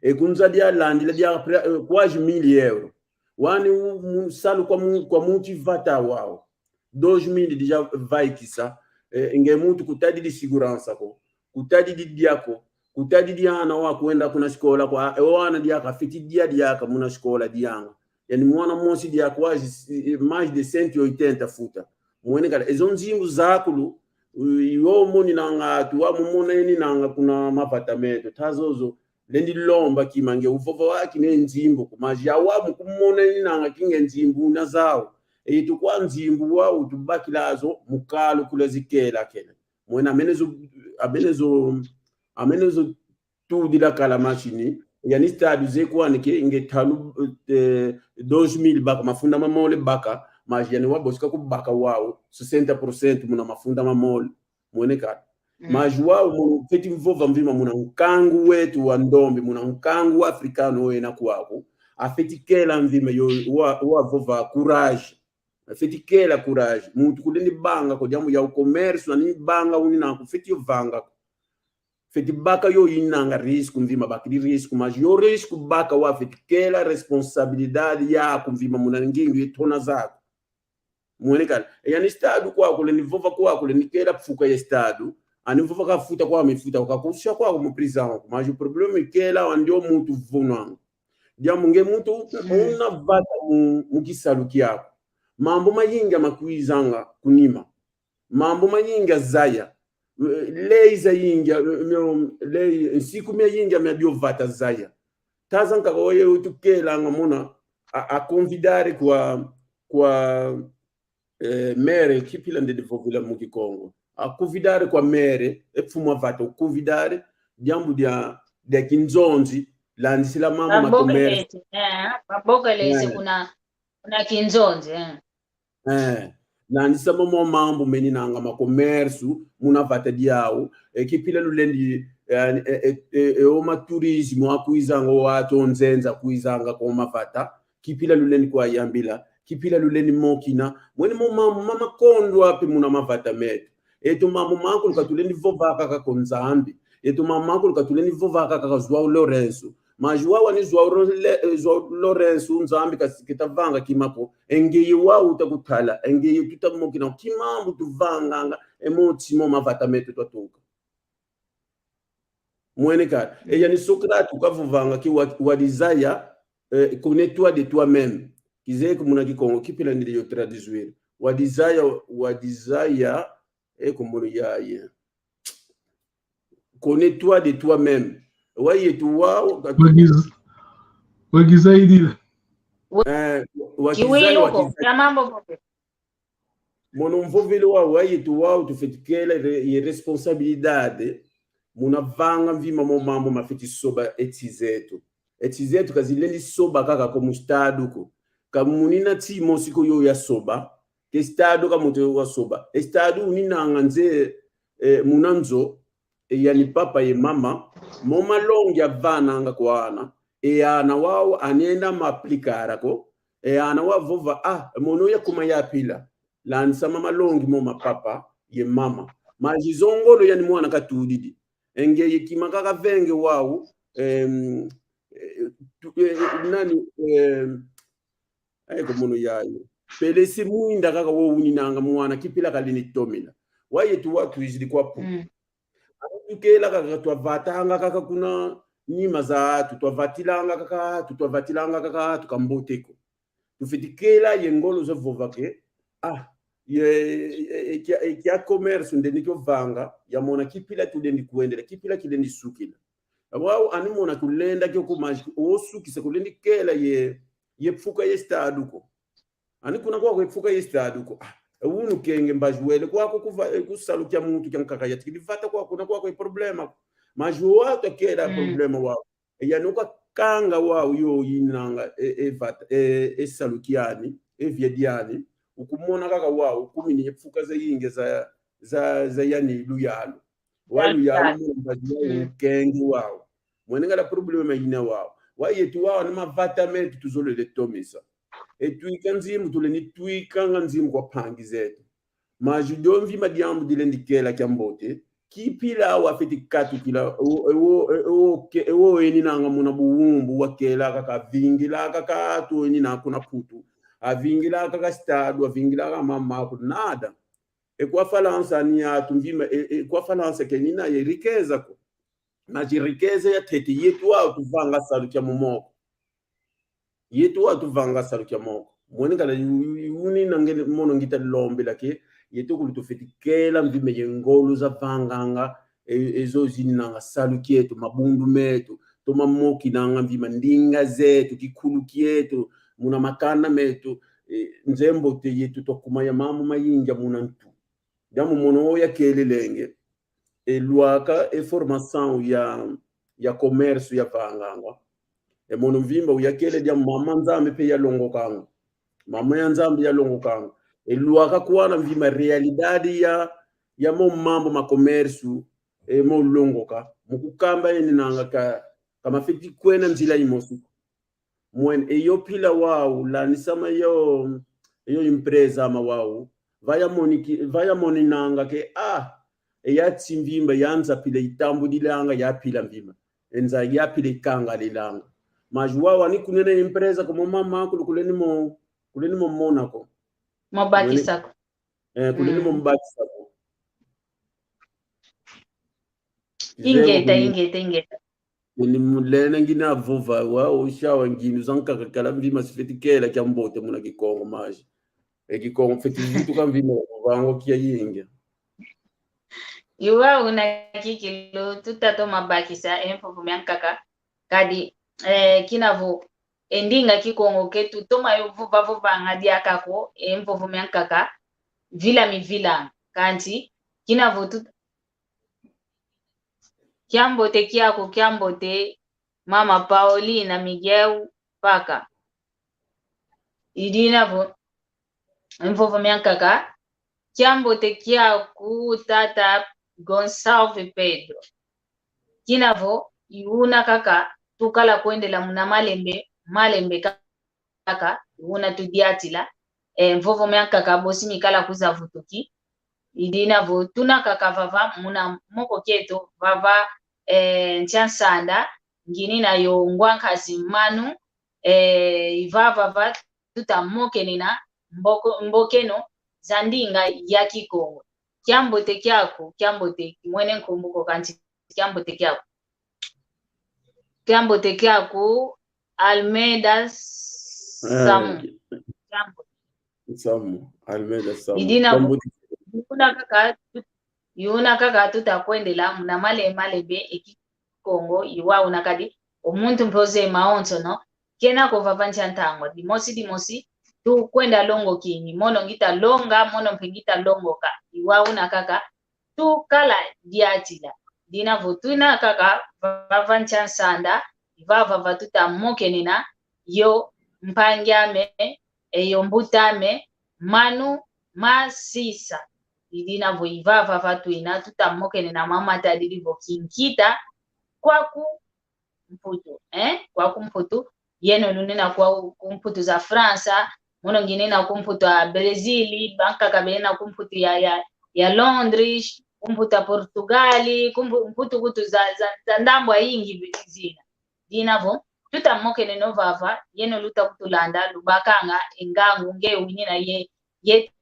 E kunza dia landila dia pre-, eh, quase mil euro. Wani u-, mu-, salu kwa mu-, kwa muntu vata wau. Dois mil dia vaikisa, eh, nge muntu kutadidi segurança ko, kutadidi dia ko, Kutadidi ana wa kwenda kuna sikola kwa, e o ana diaka afeti dia diaka muna sikola dianga. Yani mwana mosi diaka wa, mais de cento e oitenta futa. Mwene kala, ezo nzimbu zakulu, u-, yo moninanga atu, wa mumona eninanga kuna mavata meto. Ta zozo, lendi lomba kima nge uvova waki ne nzimbu ko. Mas ya wa mukumona eninanga kinge nzimbu una zau. E yetu kwa nzimbu wau tubakila zo, mukalu kula zikela kele. Mwene amene zo, amene zo, amene zo tudila kala masini, yani Estado ze kwani ke nge talu, eh, dois mil baka, mafunda mamole baka, mas yani wabosika kubaka wau, sessenta por cento muna mafunda mamole, mwene kala. Mm. Mas wau muna feti mvova mvima muna nkangu wetu wa ndombe, muna nkangu wa africano wena kwaku, afeti kela mvima yo, wa, wavova coragem. Afeti kela coragem. Muntu kulendi banga ko diambu ya comércio, ani banga unina ko, feti yo vanga ko. Feti baka yo inanga risco mvima, bakidi risco, mas yo risco baka wa feti kela responsabilidade yaku mvima muna ngindu ye tona zaku. Mwene kala. E yani Estado kwaku lendi vova kwaku lendi kela fuka ya Estado. Ani vova kafuta kwa mifuta, kakusia kwaku mu prisão. Mas o problema ikela wandi o muntu vunanga. Diambu nge muntu una vata mu, mu kisalu kiaku. Mambu mayingi makwizanga kunima. Mambu mayingi azaya. Eh, lei zayingi, eh, mio, lei, nsiku miayingi mia biovata zaya. Taza nkaka oye utukelanga muna, a, a convidar kwa, kwa, eh, mere, kipila ndedi vovila mu Kikongo. A convidar kwa mere, e mfumu a vata, convidar, diambu dia, dia kinzonzi, landisila mama ma comércio. Babokelezi, eh, babokelezi. Eh. Kuna, kuna kinzonzi, eh. Eh, landisa mama mambu meninanga ma comércio, muna vata diau, e kipila lulendi, eh, eh, eh, eh, eh, o ma turismo akwizanga, o atu o nzenza akwizanga kwa mavata, kipila lulendi kwayambila, kipila lulendi mokina, mwene mo mambu mama kondo ape muna mavata metu. Etu mambu makulu katulendi vova kaka ko Nzambi. Etu mambu makulu katulendi vova kaka ko João Lourenço. Mas João ani João Ro-, Le-, eh, João Lourenço, Nzambi kasi-, ketavanga kima ko. E ngeye wau utakutala, e ngeye tutamokina, ki mambu tuvanganga, e moti mo mavata metu twatuka. Mwene kala. E yani Sócrates ukavovanga que o, o desire, eh, connais-toi de toi-même. Kizeye ko muna Kikongo, kipila ndidi yo traduire. O desire, o desire, e ko mono yaye. Connais-toi de toi-même. Wa yetu wau, ka- Wagiz-, wagiza idila. Eh, wa desire, kiwiyuko, wa desire. Ya mambo bobe. Mono mvovele wau, wa yetu wau, tufeti kela re-, ye responsabilidade, muna vanga mvima mo mambu mafeti soba e nsi zetu. E nsi zetu kazilendi soba kaka ko mu Estado ko. Ka munina nsi mosi ko yo yasoba, ke Estado ka muntu yo wasoba. Estado uninanga nze, eh, muna nzo, e yani papa ye mama, mo malongi avananga kwa ana, e ana wau anenda ma aplicar ko, e ana wau vova, ah, mono yakuma ya pila. Landisa ma malongi mo ma papa ye mama. Mas izo ngolo yani mwana katudidi. E ngeye kima kaka venge wau, em, eh, tu-, eh, nani, em, e ko mono yayo. Pelesi mwinda kaka wo uninanga mwana kipila kalendi tomina. Wa yetu wau twizidi kwa pu. Mm. Tukela kaka twavatanga kaka kuna nima za atu, twavatilanga kaka atu, twavatilanga kaka atu kambote ko. Tufeti kela ye ngolo za vova que, ah, ye, ye, ye kia, ye kia comércio ndendi kio vanga, yamona kipila tulendi kwendela, kipila kilendi sukila. Wau ani mona kulenda kio ku, mas o sukisa kulendi kela ye, ye mfuka ye Estado ko. Ani kuna kwaku e mfuka ye Estado ko. Ah, e unu kenge mbazi wele kwaku kuva-, eh, ku salu kia muntu kia nkaka yatikidi vata kwaku, kuna kwaku e problema ko. Mas o atu akela, mm, problema wau. E yani ukakanga wau yo inanga e, e vata, e, e salu kiani, e via diani, ukumona kaka wau, ukumini e mfuka zayingi za, za, za yani luyalu. Wau luyalu, luyalu, mbazi wau, mm, kenge wau. Mwene ngala problema ina wau. Wa yetu wau, ni mavata metu tuzolele tomisa. E twika nzimbu, tulendi twikanga nzimbu kwa mpangi zetu. Mas dio mvima diambu dilendi kela kiambote, kipila wafeti katukila, o, o, o, o, ke-, o eninanga muna buwumbu wakela kaka, vingila kaka atu enina kuna Putu, avingila kaka Estado, avingila kaka mama aku, nada. E kwa Falansa ni atu mvima, e, e kwa Falansa kenina ye riqueza ko. Mas riqueza ya ntete, yetu wau tuvanga salu kia mu moko. Yetu wau tuvanga salu kia moko. Mwene kala yu-, yu-, uni na nge mono ngita lombela ke, yetu kulu tufeti kela mvima ye ngolo zavanganga, e, ezo zininanga salu kietu, mabundu metu, toma mokinanga mvima ndinga zetu, kikulu kietu, muna makanda metu, e, nzembo te yetu twakuma ya mambu mayingi muna ntu. Diambu mono oya kelelenge. E lwaka e formação ya, ya comércio yavanganga. E mono mvimba uyakele dia mama Nzambi pe yalongokanga. Mama ya Nzambi yalongokanga. E lwaka kuana mvima realidade ya, ya mo mambu ma comércio, e mo longoka. Mukukamba eninanga ka, ka mafeti kwenda nzila imosi. Mwene, eyo pila wau, landisama yo, yo empresa ama wau. Vaya moniki-, vaya moninanga ke, ah, eya tsi mvimba, ya nza pila itambudilanga, ya pila mvimba. Enza ya pila ikangalilanga. Mas wau ani kunena empresa komo mama, kulu-, kuleni mo, kuleni mo mona ko. Mo bakisa ko. Eh, kuleni mo mbakisa ko. Ingeta, ingeta, ingeta. Ni mulena ngina vova wa, oshawa nginu zankaka kala mvima sifeti kela kiambote muna Kikongo maji. E Kikongo feti vutuka mvima vovango kia yingi. Iwa una kikilu, tuta toma bakisa e mvovo miankaka. Kadi, eh, kina vo, e ndinga Kikongo ke tutoma yo vova vovanga diaka ko, e mvovo miankaka, vila mivilanga. Kansi, kina vo tu-, kiambote kiaku, kiambote, Mama Paulina Miguel Paka. Idina vo, e mvovo miankaka, kiambote kiaku tata Gonçalves Pedro. Kina vo, i una kaka, tukala kwendela muna malembe, malembe kaka, una tudiatila, e, mvovo miankaka bosi mikala kwiza vutuki. Idina vo tuna kaka vava muna moko kieto vava, e, ntia nsanda, nginina yo ngwa nkazi Manu, e, ivava va tuta mokenena mboko-, mbokeno za ndinga ya Kikongo. Kiambote kiaku, kiambote, mwene nkumbu ko kansi kiambote kiaku. Kiambote kiaku, Almeida Samu. Eh, kiambote. Samu, Almeida Samu. Idina kiambote. Yuna kaka, yuna kaka tuta kwendela, muna male, male be, e Kikongo, iwa una kadi, o muntu mpe ozeye mawonsono, kena ko vava ntia ntangwa, dimosi, dimosi, tukwenda longokingi, mono ngita longa, mono mpe ngita longoka, iwa una kaka, tukala diatila. Dina vo tuna kaka vava ntia nsanda, vava va tuta mokenena, yo mpangi ame, e yo mbuta ame, Manu Masisa. Idina vo ivava va tuina, tuta mokenena mwa matadidi vo kinkita, kwaku Mputu, eh? Kwaku Mputu, yeno lunina kwaku Mputu za França, mono nginina ku Mputu a Brésil, bankaka bena ku Mputu ya, ya, ya Londres, ku Mputu a Portugal, ku Mpu-, Mputu kutu za, za, za ndambu ayingi zina. Dina vo, tuta mokeneno vava, yeno luta kutulanda, lubakanga, e ngangu, nge winina ye, ye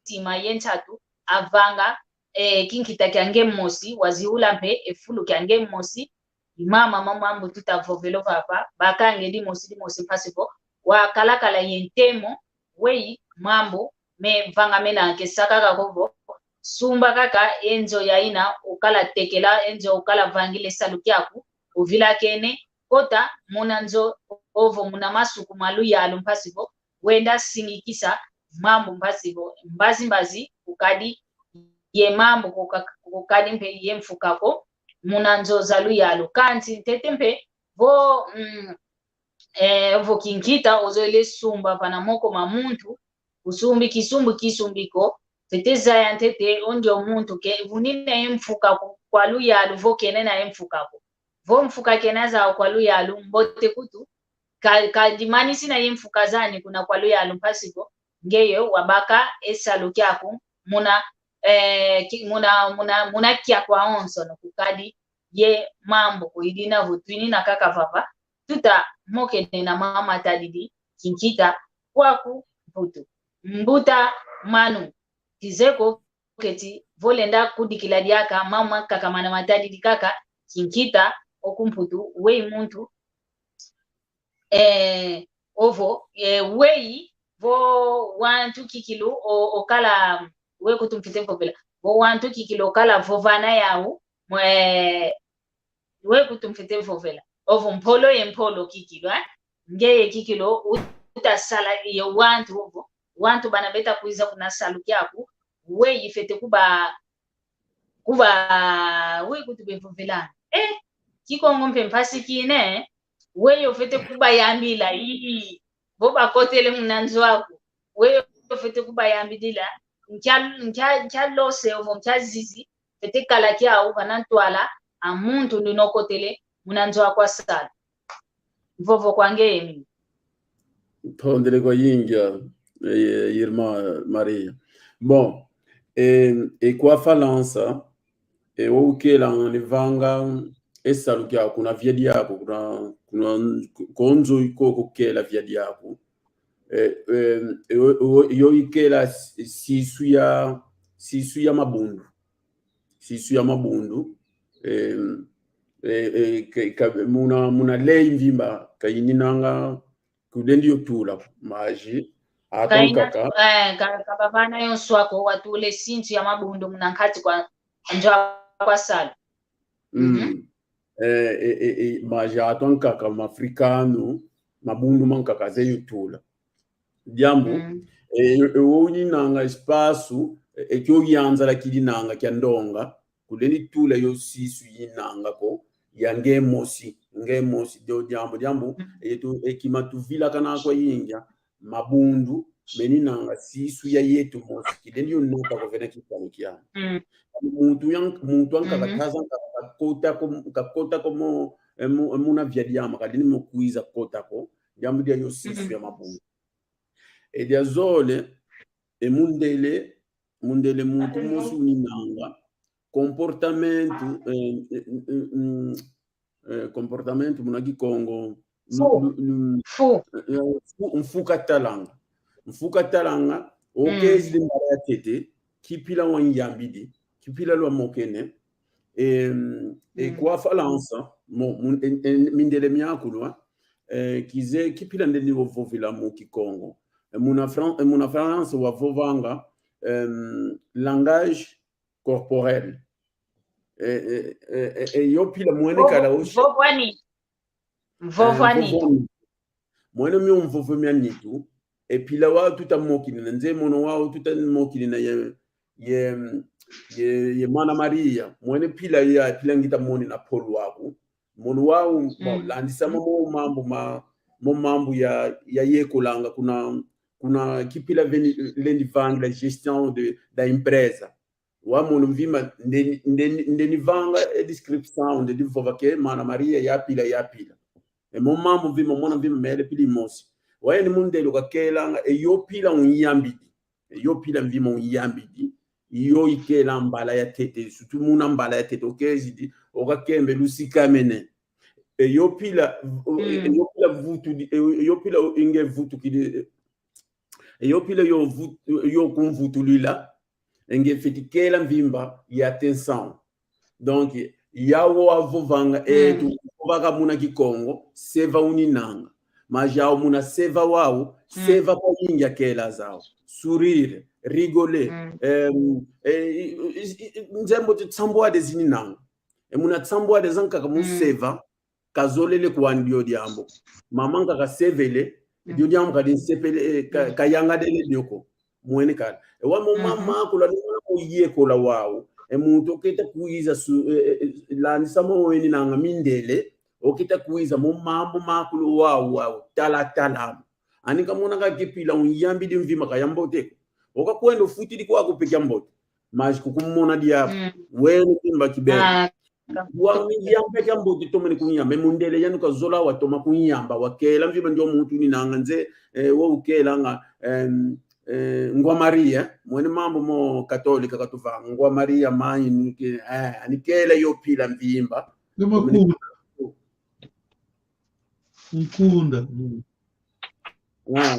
tima ye nsatu, avanga, eh, kinkita kia nge mosi, waziula mpe, e fulu kia nge mosi, i mama ma mambu tuta vovelo vava, bakanga e dimosi dimosi mpasi vo, wakalakala ye ntemo, weyi mambu, me vanga mena ke saka kako vo, sumba kaka e nzo yaina, ukala tekela, e nzo ukala vangila e salu kiaku, uvilakene, kota muna nzo ovo muna masuku ma luyalu mpasi vo, wenda singikisa mambu mpasi vo, mbazi mbazi, kukadi ye mambu kuka-, kukadi mpe ye mfuka ko, muna nzo za luyalu. Kansi ntete mpe, vo, mm, eh, vo kinkita, ozolele sumba vana moko ma muntu, usumbi kisumbu kisumbi ko, fwete zaya ntete, o ndio muntu ke, vunina ye mfuka ko, kwa luyalu vo kena na ye mfuka ko. Vo mfuka kena zau kwa luyalu, mbote kutu, ka, kadimanisina ye mfuka zani kuna kwa luyalu mpasi vo, ngeye wabaka e salu kiaku, muna, eh, ki-, muna, muna, muna kiaku awonsono kukadi, ye mambu ko idina vo twinina kaka vava, tuta mokenena mwa matadidi, kinkita, kwaku Mputu. Mbuta Manu, kizeye ko keti, vo lenda kudikila diaka, mama kaka mana matadidi kaka, kinkita, o ku Mputu, weyi muntu, eh, ovo, eh, weyi, vo wantu kikilu, o, okala, weyi kutu mfwete vovela, vo wantu kikilu okala vovana yau, mwe, weyi kutu mfwete vovela. Ovo mpolo ye mpolo kikilu, eh? Ngeye kikilu, uta sala ye wantu ovo. Wantu bana beta kwiza kuna salu kiaku. Weyi fwete kuba, kuba, weyi kutu bevovelanga. Eh, Kikongo mpe mpasi kina, eh? Weyi ofwete kubayambila, ii. Vo bakotele muna nzo aku. Weyi ofwete kubayambidila. Nkia, nkia, nkia lose, ovo nkia zizi. Fwete kala kiau vana ntwala a muntu nduna okotele muna nzo aku a salu. Vovo kwa ngeye mi. Tondele kwa yingi, eh, irmã Maria. Bon, eh, e kwa Falansa, eh, o ukela ni vanga e salu kiaku kuna via diaku, kuna, kuna ko nzo iko kukela via diaku. Eh, eh, yo, yo, yo ikela si-, sisu ya, sisu ya mabundu. Sisu ya mabundu. Eh, eh, eh, ka, ka, muna, muna lei mvimba, ka ininanga kulendi yo tula, maji, atu ankaka. Eh, ka, ka bavana yo nswa ko, watule sinsu ya mabundu muna nkati kwa nzo aku a salu. Mm. Mhm. Eh, eh, eh, eh, maji atu ankaka, mafrikanu, mabundu mankaka ze yo tula. Diambu, mm, eh, eh, o uninanga espaço, eh, eh, kio yanzala kidinanga kia ndonga, kulendi tula yo sisu yinanga ko, ya nge mosi, nge mosi, dio diambu, diambu, mm, eh, tu, eh, kima tuvilakana kwa yingi, mabundu, meninanga sisu ya yetu mosi, kilendi yo nata ko vena kisalu kia. Mm. Muntu ya, muntu ankaka, mhm, taza ankaka, kakota ko, kakota ko mo, eh, mo, muna via diama, kalendi mo kwiza kota ko, diambu dia yo sisu, mhm, ya mabundu. E dia zole, e mundele, mundele muntu mosi uninanga comportamento, eh, eh, eh, mm, eh, comportamento muna Kikongo, lu-, fu, lu-, lu-, fu, eh, fu, mfu katalanga. Mfu katalanga, mm, okezidi mbala ya tete, kipila wanyambidi, kipila lwamokene, em, e, mm, kwa Falansa, mo, mun-, en, en, mindele miakulwa, eh, kize kipila ndendi ovovila mu Kikongo. Eh, muna Fran-, eh, muna Falansa wavovanga, em, langage corporel. Eh, eh, eh, eh, eh, yo pila mwene kala oshi. Mvovo a nitu. Mvovo a nitu. Eh, mvovo a nitu. Mwene mio mvovo mia nitu, e pila wau tuta mokinina, nze mono wau tuta mokinina ye, ye, ye, ye Mana Maria, mwene pila ya, pila ngita monina polo aku. Mono wau, bon, mm, landisa mo, mo mambu ma, mo mambu ya, ya yekolanga kuna, kuna kipila veni, lendi vangila gestion de, da empresa. Wa mono mvimba, nde, nde, nde nivanga e descripção, nde nivova ke, Mana Maria, ya pila, ya pila. E mo mambu mvimba, mona mvimba, mele pili mosi. Wa yandi mundele ukakelanga, e yo pila unyambidi. E yo pila mvimba unyambidi. Yo ikela mbala ya tete, surtout muna mbala ya tete, okezidi, okakembe lusikamene. E yo pila, o, e, mm, e yo pila vutu di, e, e yo pila o, inge vutu kidi, e yo pila yo vu-, yo kumvutulila, e nge fiti kela mvimba ya atenção. Donc, yau wavovanga, mm, etu, vovaka muna Kikongo, seva uninanga. Mas yau muna seva wau, mm, seva kwa yingi akela zau. Sourire, rigoler, mm, em, e, i, i, i, i, nzembo ti tsambwade zininanga. E muna tsambwade zankaka mu, mm, seva, kazolele kwandi dio diambu. Mama nkaka sevele, mm, dio diambu kadi nsepele, eh, ka-, mm, kayangadele dio ko. Mwene kala. E wa mo, mm, mama akula ni mwana mo yekola wau. E muntu oketa kwiza su, eh, eh, eh, landisa mo weninanga mindele. Oketa kwiza mo mambu makulu wau, wau. Tala, tala. Ani kamona ka kipila unyambidi mvimba ka ya mbote ko. Okakwenda ofutidi kwaku pe kia mbote. Mas kukumona diabu. Mm. Wene kimba kibeni. Ah, wa unyamba kia mbote tomene kunyamba. E mundele yandi kazola watoma kunyamba. Wakela mvimba ndio muntu uninanga nze, eh, wo ukelanga, em, eh, Ngwa Maria. Mwene mambu mo Katolika katuvanga. Ngwa Maria mãe, ni ke, eh, ani kela yo pila mvimba. Nkunda. Mm. Ah,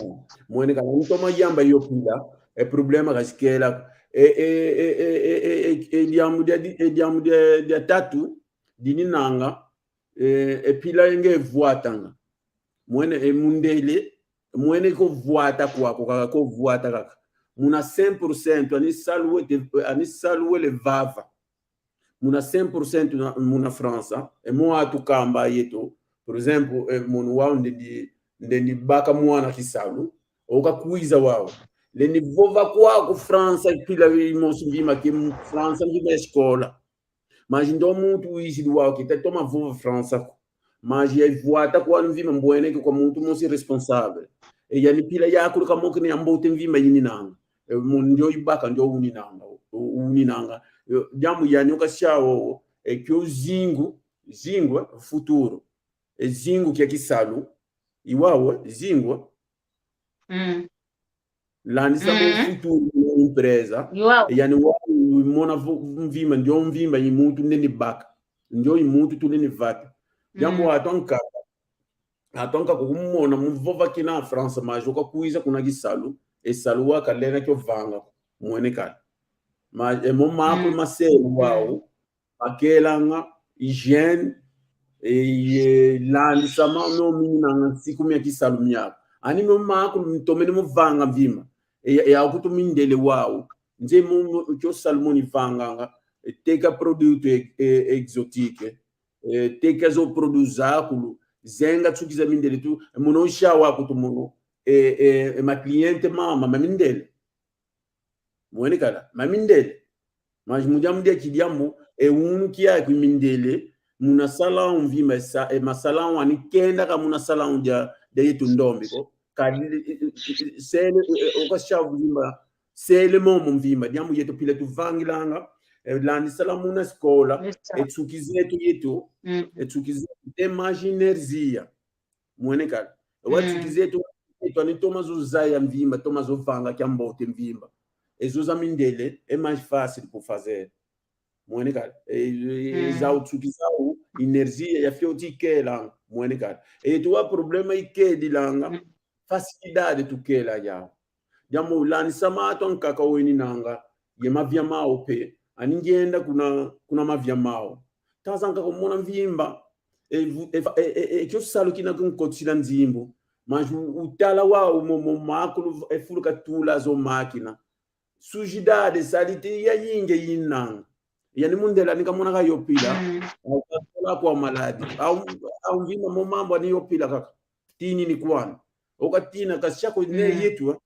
mwene kala, ntoma yamba yo pila, e problema kasikela. E, e, e diambu dia, di-, e diambu dia, dia tatu, dininanga, eh, e pila nge vwatanga. Mwene, e mundele, mwene ko vwata kwako, kaka ko vwata kaka. Muna cem por cento, ani salu wete, ani salu wele vava. Muna cem por cento na, muna França, e mo atu kamba yeto, por exemplo, e mono wau ndendi, ndendi baka mwana kisalu, oka kwiza wau. Lendi vova kwako França, pila imosi mvima ke mu França, mvima ya escola. Mas ndo muntu wizidi wau, kita toma vova França ko. Mas ya vwata kwani mvima mbwene ke kwa muntu mosi responsável. E yani pila yakulu kamoki ni ambote mvima ininanga. E, mu ndio ibaka ndio uninanga. U-, uninanga. E, diambu yani okasiawo, e kio zingu, zingu, eh, futuro. E zingu kia kisalu, iwawo, zingu. Mm. Landisa mo futuro muna empresa. Iwawo. E yani wau mona vo-, mvimba, ndio mvimba i muntu nene baka. Ndio i muntu tulene vata. Diambu atu ankaka. Atu ankaka kumona muvova kina França, mas okakwiza kuna kisalu. E salu wakalenda kio vanga. Mwene kala. Mas e mo makulu maselu wau. Makelanga, hygiène, e, ye landisa ma no mininanga nsiku mia kisalu miaku. Ani mo makulu ntomene mo vanga mvima. E, e, akutu mindele wau. Nze mo, mo, kio salu mo nivanganga. E, teka produto e, e, exotique. E, teka zo produto zakulu. Zenga tsuki za mindele tu. Mono nsha wakutu mono. E, e, e, ma cliente mama, ma mindele. Mwene kala, ma mindele. Mas mu diambu dia kidiambu, e unu kiaki mindele, muna salão mvimba esa, e ma salão ani kenda ka muna salão dia, dia yetu ndombe ko. Ka, e, e, e, sele, e, e, okasha mvimba, sele momo mvimba, diambu yetu pila tuvangilanga, e landi sala muna escola, e tsuki zetu yetu, e tsuki zetu, tem mais energia. Mwene kala. E wa tsuki zetu, zetu ani toma zo zaya mvimba, toma zo vanga kiambote mvimba. E zo za mindele, é mais fácil por fazer. Mwene kala. E, e, e zau tsuki zau, energia ya fioti ikelanga. Mwene kala. E tu wa problema ikedilanga, facilidade tukela yau. Diambu landisa ma atu ankaka weninanga, ye mavia mau pe, ani ngienda kuna, kuna mavia mau. Taza ankaka mona mvimba, e, e, e, e, e, kio salu kina kunkotila nzimbu, mas u, utala wau mo, mo makulu, e fulu katula zo makina. Sujidade, salite ya yinge yinanga. Yani mundele ani kamona ka yo pila, au katola kwa maladi. Au, au mvimba mo mambu ani yo pila kaka. Tinini kwani. Okatina kasiako ne yetu, eh.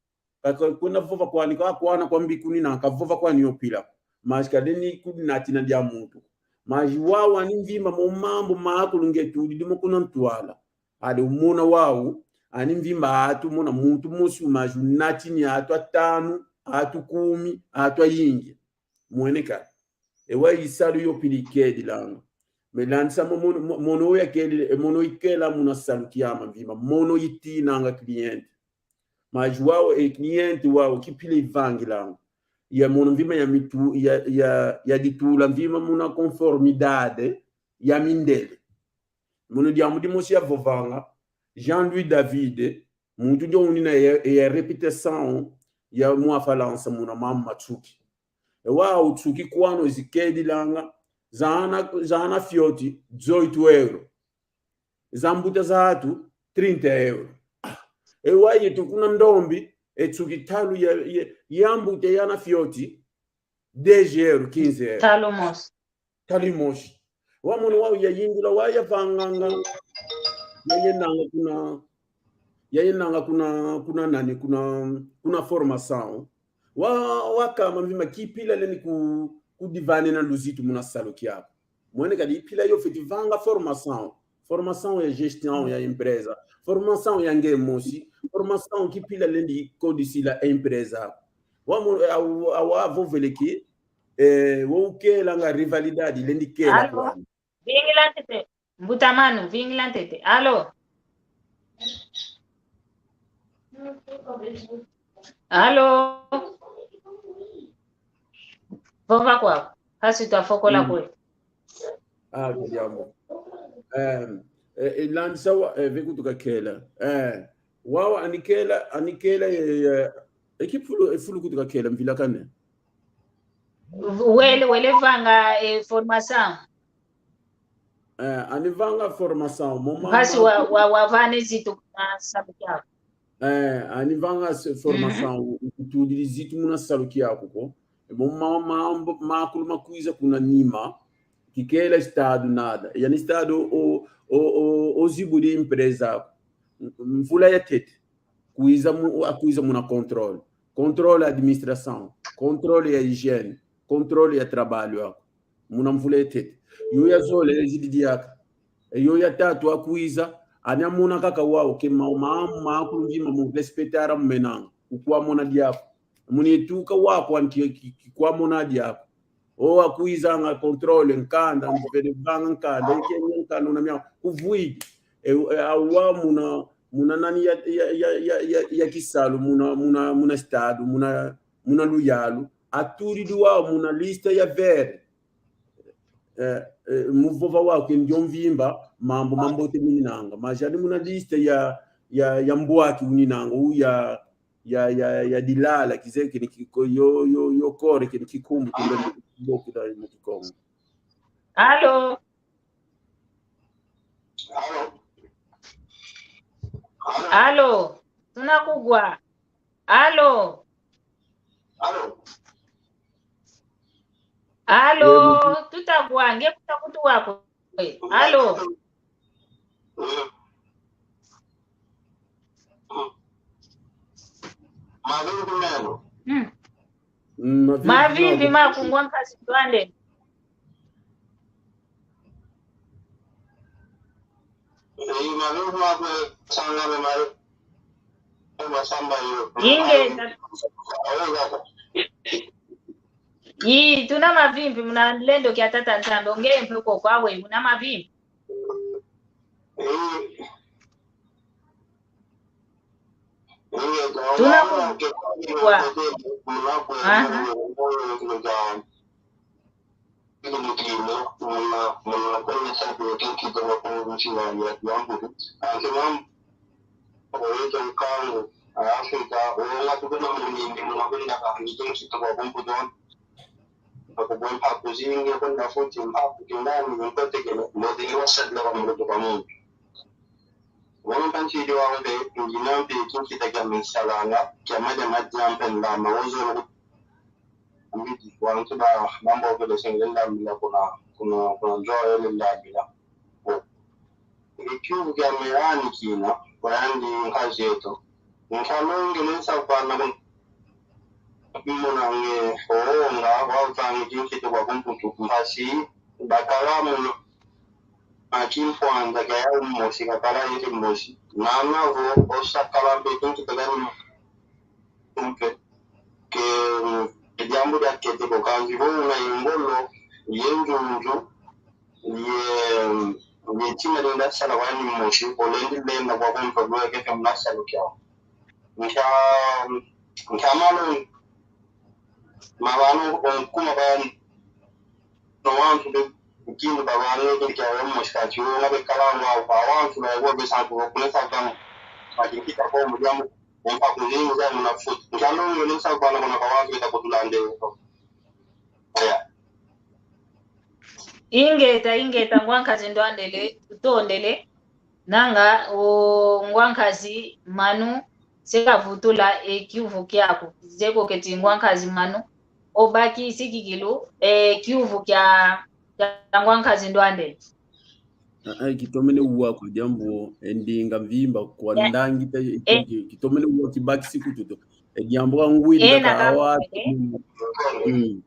Ka, ka, kwenda vova kwani, ka kwana kwa mbi kunina, kavova kwani yo pila. Mas kaleni kunatina dia muntu. Mas wau ani mvimba mo mambu makulu nge tudidi mo kuna ntwala. Ade umona wau, ani mvimba atu mona muntu mosi, mas unatini atu atanu, atu kumi, atu ayingi. Mwene kala. E wa i salu yo pila ikedilanga. Me landisa mo, mono, mo, mono ya kedi, e mono ikela muna salu kiama mvimba. Mono itinanga cliente. Mas wau e cliente wau kipila ivangilanga. Ya mono mvimba ya mitu, ya, ya, ya ditula mvimba muna conformidade ya mindele. Mono diambu dimosi ya vovanga, Jean-Louis David, muntu dio unina ya, ya repetição ya mwa Falansa muna mama matsuki. E wau tsuki kwano zikedilanga, zana, zana fioti, dezoito euro. Za mbuta za atu, trinta euro. Ah, e wa yetu kuna ndombi, e tsuki talu ya, ya, ya mbuta yana fioti, dez euro, quinze euro. Talu mosi. Talu mosi. Wa mono wau ya yingula, wa ya vanganga. Ya yenanga kuna, ya yenanga kuna, kuna nani, kuna, kuna formação. Wa, wa kama mvimba kipila lendi ku, kudivanina luzitu muna salu kiaku. Mwene kadi ipila yo feti vanga formação. Formação ya gestão ya empresa. Formação ya nge mosi. Formação kipila lendi kodisila empresa. Wa mo, au, au, avovele ki, eh, wo ukelanga rivalidade, lendi kela kwani. Vingila ntete. Mbuta Manu, vingila ntete. Alô? Alô? Vova kwau. Hasi twafokola kwe. Ah, kadiambu. Eh, eh, eh, landisa wa, eh, ve kutu kakela. Eh, wawa ani kela, ani kela, eh, eh, e kifulu, e fulu kutu kakela, mvilakane. Wele, wele vanga, eh, formação. Eh, anivanga formação, mo ma-, mpasi ma-, wa, wa, wavane zitu kuna salu kiaku. Eh, anivanga se-, formação, mhm, utudili zitu muna salu kiaku ko. Mo ma-, ma-, ma-, makulu makwiza kuna nima, kikela Estado nada. Yani Estado o, o, o, ozibudi empresa aku. M-, mvula ya tete. Kwiza mu-, akwiza muna controle. Controle ya administração. Controle ya higiène. Controle ya trabalho aku. Muna mvula ya tete. Yo yazole ezidi diaka. E yo ya tatu akwiza, ani amona kaka wau ke ma-, ma-, makulu mvimba mu respeitar amumenanga. Ukwa mona diaku. Muna etuka wau anti ki-, ki-, kwa mona diaku. O akwizanga controle nkanda, mvele vanga nkanda, ike nkanda una mia kuvwidi. E, e, awa muna, muna nani ya, ya, ya kisalu, muna, muna, muna Estado, muna, muna luyalu. Atudidi wau muna lista ya verde. Eh, eh, muvova wau ke ndio mvimba, mambu mambote mininanga. Mas ani muna lista ya, ya, ya mbwaki uninanga, u ya, ya, ya, ya dilala, kizeye ke ni kiko-, yo, yo, yo kore ke ni kikumbu, tunda ni kiboki da mu Kikongo. Alo? Alo? Alo? Tunakugwa. Alo? Alo? Alo? Wewe. Tutagwa, nge kuta kutuwa kwe. Alo? Mm. Mavimpi meno. Mm. Mm, mavimpi, mavimpi meno. Maku ngwa nkazi ndwandele. Eh, mavimpi makwe sanga me mari. Masamba yo. Inge, ta- Awe gaka. Ii, tuna mavimpi, muna lendo kia Tata Nzambi, ongeye mpe koko awe, muna mavimpi. Tuna ku-, kwa. Aha. Afrika, wala tukuna munimbi, muna kwenda kangi, tunsi tukwa kumputu. Bakubwe mpaku zingi, kwenda futi mpaku kingani, nkotekele, mbote ni wasadila kwa muntu kwa muntu. Wala mpanchidi wa mpe, ngina mpe kinkita kia minsalanga, kia madia madia mpe ndama, wozolo ku-, mbidi, wantu ba, bambokele senge ndambila kuna, kuna, kuna nzo ele ndambila. Ekiuvu kia meyani kina, kwa yandi nkazi eto. Nkalonge nensa kwa na kun-, muna nge oonga, wavanga kinkita kwa kumputu, mpasi, bakala muna, a kimpwanza kia yau mosi, kakala yeti mosi. Nana vo, osakala mpe kinkita kani mpe. Ke, mm, e diambu diakete ko kansi vo una ye ngolo, ye nzunzu, ye, mm, ye tima dienda sala kwa ni mosi, olendi lenda kwa kumpa lwe keke muna salu kiau. Nkia, nkia malu, mabano, onkuma ba, no wantu be, ukindu ba bano, kia we mosi kati, una be kalangwa, kwa wantu, ba, kwa be santu, kwa kunesa kama, kati kita kwa mu diambu, Mpa kuzingi za muna futi. Nkalonge nesa kwa na muna kwa wantu beta kutulande. Aya. Ingeta, ingeta, ngwa nkazi ndwandele, tutondele. Nanga, o, ngwa nkazi Manu, se kavutula, e, kiuvu kiaku. Zeko keti ngwa nkazi Manu. Obaki sikikilu, e, kiuvu kia, kia ngwa nkazi ndwandele. Ah, ah, kitomene uwa kwa diambu, e ndinga mvimba kwa ndangita, ki-, ki-, kitomene uwa kibakisi kututo. E diambu kangwidi kaka awa. Mm.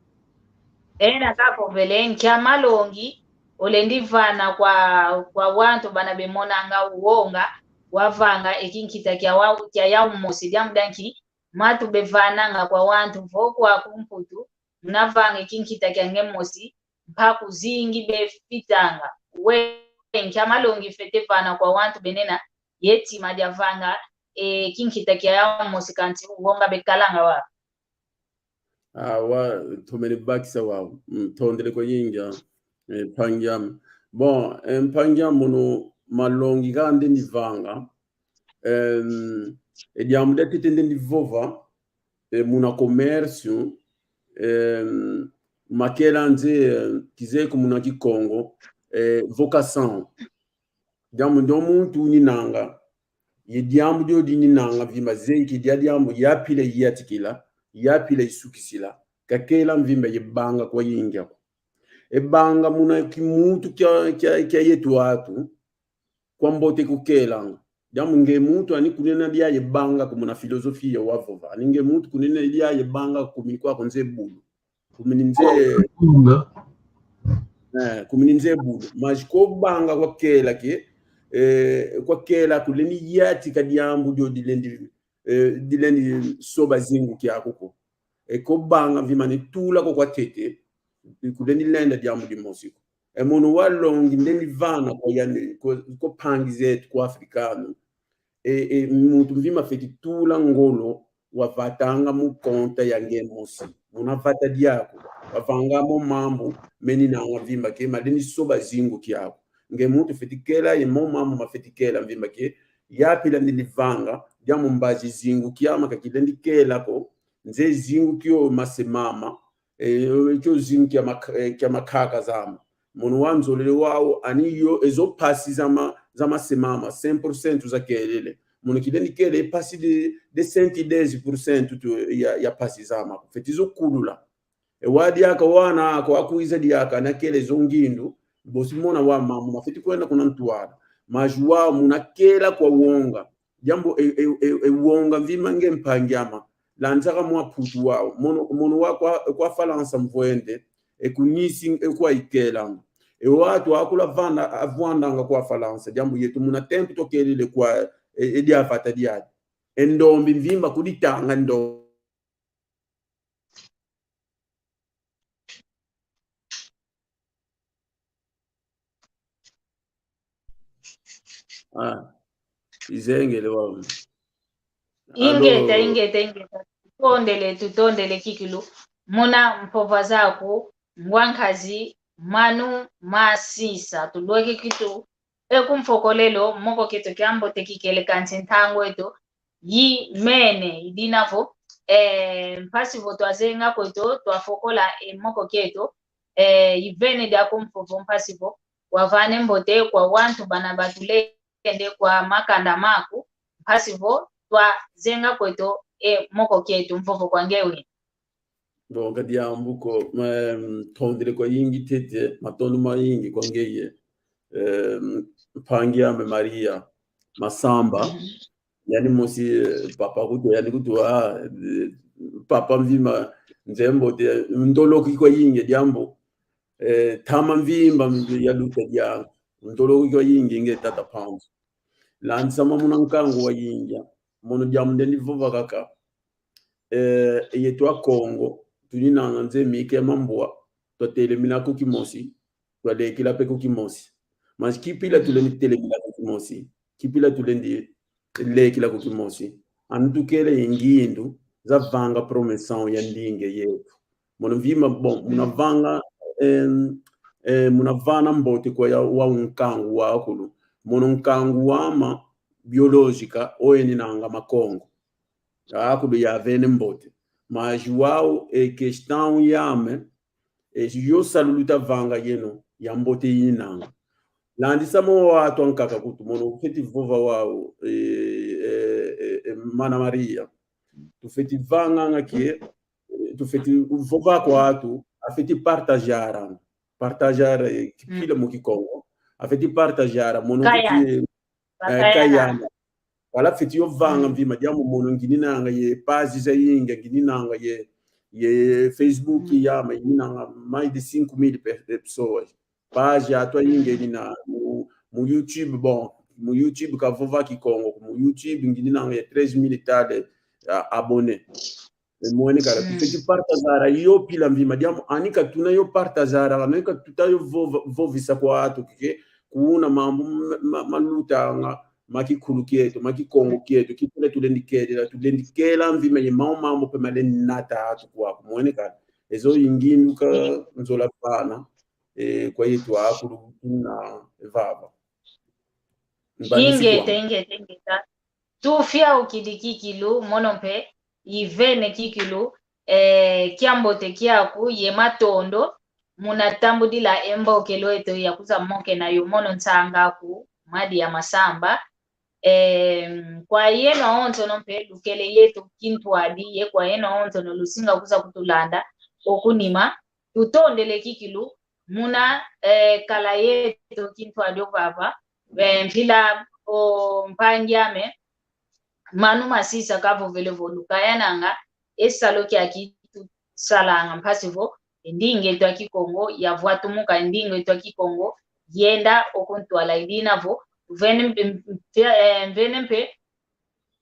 Ena kapovele, nkia malongi olendi vana kwa, kwa wantu bana bemonanga wonga, wavanga e kinkita kia wa-, kia yau mosi, diambu danki, matu bevananga kwa wantu vo kwa kumputu, muna vanga e kinkita kia nge mosi, mpaku zingi befitanga. We, nkia malongi fete vana kwa wantu benena, ye tima dia vanga, e, kinkita kia yau mosi kansi, wonga bekalanga wa. Ah, wa, tomene bakisa wa. Mm, tondele kwa yingi, e, mpangi ame. Bon, e, mpangi ame mono malongi kande ni vanga. Em, e diambu dia tete nde ndi vova, e, muna comércio, em, makela nze, em, kizeye ko muna Kikongo, eh, vocação. Diambu dio muntu uninanga. Ye diambu dio dininanga vima zeki dia diambu yapila yatikila, yapila isukisila. Kakela mvimba ye banga kwa yingi ako. E banga muna kimuntu kia, kia, kia yetu atu, kwa mbote kukelanga. Diambu nge muntu ani kunena dia ye banga ko muna filosofia wavova. Ani nge muntu kunena dia ye banga ko kumi kwa ko nze bulu. Kumi ni nze, eh, kumi ni nze bulu. Mas ko banga kwa kela ke, eh, kwa kela kulendi yatika diambu dio dilendi, eh, dilendi soba zingu kiaku ko. E ko banga vima ni tula ko kwa tete, kulendi lenda diambu dimosi ko. E mono walongi ndendi vana kwa yani, kwa, kwa mpangi zetu kwa africano. E, e, muntu mvimba feti tula ngolo, wavatanga mu conta ya nge mosi. Muna vata diaku, wavanga mo mambu, meninanga mvimba ke, malendi soba zingu kiaku. Nge muntu feti kela, ye mo mambu mafeti kela mvimba ke, yapila ndendi vanga, diambu mbazi zingu kiama kakilendi kela ko, nze zingu kio mase mama, eh, kio zingu kia mak-, eh, kia makaka zama. Mono wanzolele wau, ani yo, ezo mpasi zama, zama se mama, cem por cento zakelele. Mono kilendi kele mpasi de, de cento e dez por cento tu ya, ya mpasi zama. Feti zo kulula. E wa diaka wana ako akwiza diaka, nakele zo ngindu, bosi mona wa mama, mafeti kwenda kuna ntwala. Mas wa muna kela kwa wonga. Diambu e, e, e, e wonga mvimba nge mpangi ama. Lanzaka mwa putu wau. Mono, mono wa kwa, kwa Falansa mvwende. E kunisi, e kwa ikelanga. E watu akula vanda, avwandanga kwa Falansa. Diambu yetu muna tempo tokelele kwa, e, e diavata diadi. E ndombi mvimba kuditanga ndo. Ah, izengele wau. Ingeta, alo. Ingeta, ingeta. Tutondele, tutondele kikilu. Muna mpova zaku, ngwa nkazi, Manu Masisa. Tulweke kitu, e ku mfokolelo, moko kieto kiambote kikele kansi ntangu eto, yi mene, idina vo, eh, mpasi vo twazenga kweto, twafokola, eh, moko kieto, eh, ivene dia ku mfovo mpasi vo, wavane mbote kwa wantu bana batulende kwa makanda maku, mpasi vo, twazenga kweto, eh, moko kieto, mvovo kwa nge wina. Bon, ka diambu ko, em, tondele kwa yingi tete, matondo mayingi kwa ngeye. Em, mpangi ame Maria Masamba, mhm. Yani mosi, eh, papa kutu, yani kutu, ah, eh, papa mvimba, nze mbote, ntoloki kwa yingi diambu, eh, tama mvimba yaluta diangu, ntoloki kwa yingi nge tata Panzu. Landisa muna nkangu wa yingi, mono diambu ndendi vova kaka. Eh, yetu Akongo, tuninanga nze mike mambwa, twatelemina ku kimosi, twalekila pe ku kimosi. Mas kipila tulendi telemina ku kimosi, kipila tulendi lekila ku kimosi. Anu tukele ye ngindu za vanga promoção ya ndinga yetu. Mono mvimba, bon, muna vanga, em, eh, muna vana mbote kwa ya, wa nkangu wakulu. Mono nkangu wama biológica, oyeninanga Makongo. Akulu yavene mbote. Mas wau, e questão yame, e yo salu luta vanga yeno, ya mbote inanga. Landisa mo watu ankaka kutu, mono ufeti vova wau, e, e, e, e, mana Maria. Tufeti vanganga ke, e, tufeti vova kwa atu, afeti partagear. Partagear, e, kipila mu Kikongo. Afeti partagear, mono kaya. Kati, eh, kayana. Kayana. Wala feti yo vanga mvimba diambu mono ngininanga ye page zayingi, ngininanga ye, ye Facebook yame, ngininanga mais de cinco mil pe-, de pessoas. Page atu ayingi nina mu, mu YouTube, bon, mu YouTube kavova Kikongo, mu YouTube ngininanga ye três mil e tal, a, abonnés. E mwene kala, tufeti partagear yo pila mvimba diambu, ani ka tuna yo partagear, ani ka tuta yo vova-, vovisa kwa atu ke, kuna mambu ma-, ma-, malutanga, ma kikulu kietu, ma Kikongo kietu, kipila tulendi kelela, tulendi kela mvimba ye mau mambu pe malendi nata atu kwaku, mwene kala. Ezo i ngindu kanzola vana, e, kwa yetu akulu tuna vava. Mbanisi kwa. Ingeta, ingeta, ingeta. Tufiaukidi kikilu, mono mpe, ivene kikilu, eh, kiambote kiaku, ye matondo, muna tambudila e mbokelo eto ya kwiza mokena yo mono nsanga ku madi ya masamba. Em, kwa yeno awonsono mpe lukele yeto kintwadi, ye kwa yeno awonsono lusinga kwiza kutulanda okunima, tutondele kikilu muna, eh, kala yeto kintwadi ovava, eh, mpila o mpangi ame, Manu Masisa kavovele vo lukayananga e salu kiaki tusalanga mpasi vo e ndinga eto a Kikongo yavwatumuka, e ndinga eto a Kikongo yenda okuntwala. I dina vo mvene mpe, mpe, eh, mvene mpe,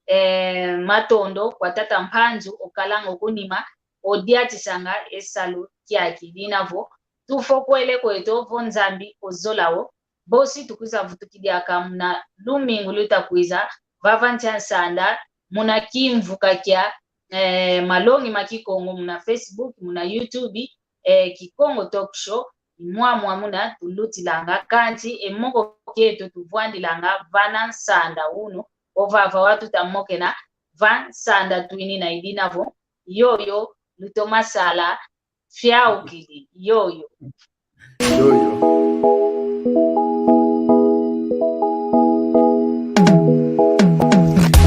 eh, matondo kwa tata Mpanzu okalanga okunima, odiatisanga e salu kiaki. I dina vo tufokwele kweto vo Nzambi ozola wo, bosi tukwiza vutukidi aka muna lumingu luta kwiza, vava nsi a nsanda, muna kimvuka kia, eh, malongi ma Kikongo, muna Facebook, muna YouTube, eh, Kikongo Talk Show, i mwamwa muna tulutilanga, kansi e moko kieto tuvwandilanga vana nsanda unu, ovava watuta mokena va nsanda twinina. I dina vo yoyo lutoma sala fiaukidi yoyo. Yoyo.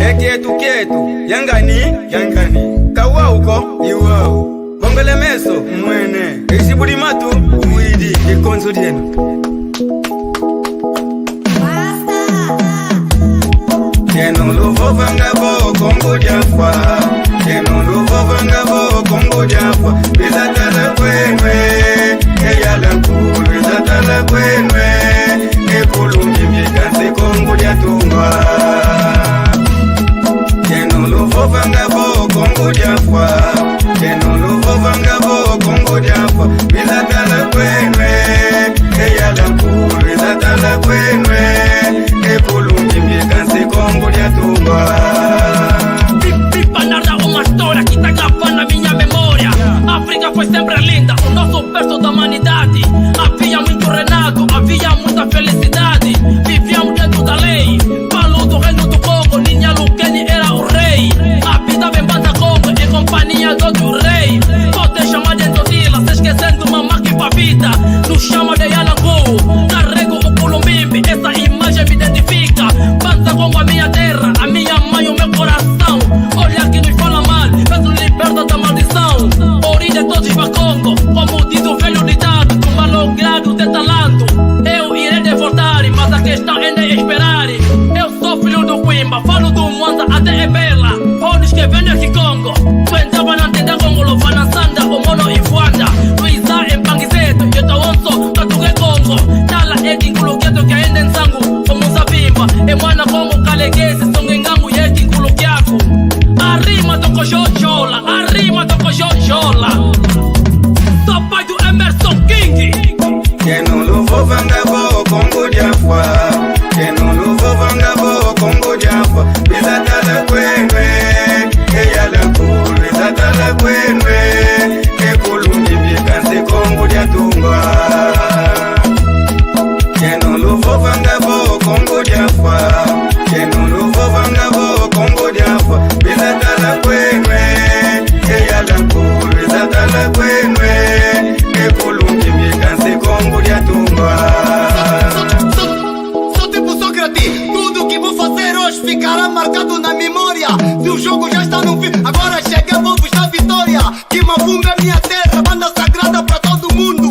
Ekietu kietu, yangani, yangani. Kawauko, iwau. Bongele meso, mwene. Isi buli matu, uwidi, ikonzo dieno. Dieno luvovanga vo Kongo diafwa. Dieno luvovanga vo Kongo diafwa. Lwiza tala kwenwe, e yala nkulu, lwiza tala kwenwe. E kulu mimbi kansi Kongo diatungwa. Dieno luvovanga vo Kongo diafwa. Dieno luvovanga vo Kongo diafwa. Lwiza tala kwenwe, e yala nkulu, lwiza tala kwenwe. E kulu mimbi kansi Kongo diatungwa. Pi-, pipa nada, uma história que tá gravada na minha memória. África foi sempre linda, o nosso berço da humanidade. Havia muito renato, havia muita felicidade. Vivíamos dentro da lei. Paulo do Reino do Congo, Ninha Lukeni era o rei. Habitava em Banda Congo, em companhia do outro rei. Pode chamar de Ntotila, se esquecendo Mamaki Pavita. Nos chama de Yalangu, carrego o Kulumbimbi, essa imagem me identifica. Banda Congo, a minha terra, a minha mãe, o meu coração. Olha que nos fala mal, mas nos liberta da maldição. Origem todos Bakongo, como diz o velho ditado, do malogrado de talanto. Eu irei de voltar, mas a questão ainda é esperar. Eu sou filho do Quimba, falo do Mwanza até Ebela. Onde que vem esse Congo? Aguentava na tenda Congo, lova na sanda, o mono e fuanda. Luiza em Pangizeto, eu tô onso, tatuge Congo. Tala e kinkulu keto que ainda em sangue, como Zabimba. E mwana Congo, calegese, songengangu, e kinkulu kiaku. A rima toko jojola, a rima toko jojola. Sou pai do Emerson King. Dieno luvovanga vo Kongo diafwa. Dieno luvovanga vo Kongo diafwa. Lwiza tala kwenwe, e yala nkulu, lwiza tala kwenwe. E kulu mimbi kansi Kongo diatungwa. Dieno luvovanga vo Kongo diafwa. Dieno luvovanga vo Kongo diafwa. Lwiza tala kwenwe, e yala nkulu, lwiza tala kwenwe. E kulu mimbi kansi Kongo diatungwa. Sou tipo Sócrates, tudo que vou fazer hoje ficará marcado na memória. Se o jogo já está no fim, agora chega, vou buscar vitória. Kimavumbi é minha terra, banda sagrada pra todo mundo.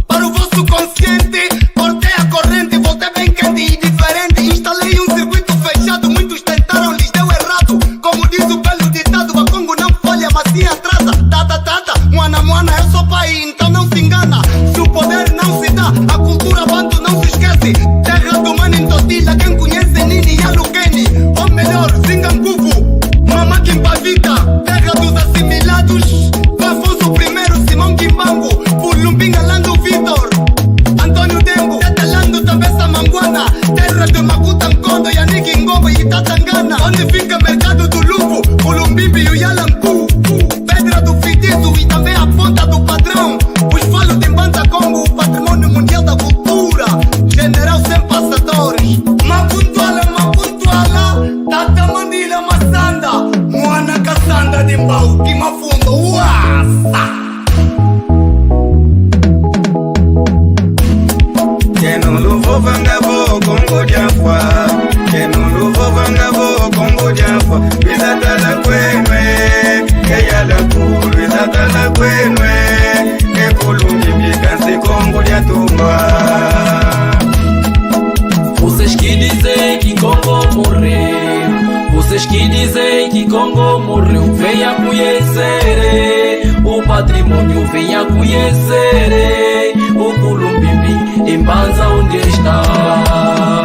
Para o vosso consciente, cortei a corrente, voltei bem quente e diferente. Instalei um circuito fechado, muitos tentaram, lhes deu errado. Como diz o velho ditado, Bakongo não falha, mas sim atrasa. Tata, tata, mwana, mwana, eu sou pai, então não se engana. Se o poder não se dá, a cultura bantu não se esquece. Terra do Mano Ntotila, quem conhece Nini Yalukeni. Ou melhor, Zinganguvu, Mama Kimpavita. Terra dos assimilados, Afonso Primeiro, Simão Kimbangu, Pulumbinga, Lando Vitor, António Dembo, Teta Lando, Tabessa Manguana. Terra de Makuta Nkondo, Yannick Ngobo e Tata Ngana. Onde fica mercado do Luvo, Kulumbimbi e o Yalanku. Pedra do Fitizo e também a Ponta do Padrão. Os falos de Mbanza Kongo, património mundial da cultura. General sem passadores. Makuntuala, Makuntuala, Tata Mandila Masanda. Mwana Kasanda de Mbau, Kimafundo, Uasa. Sere, ukulu mbimbi, e mbanza onde está?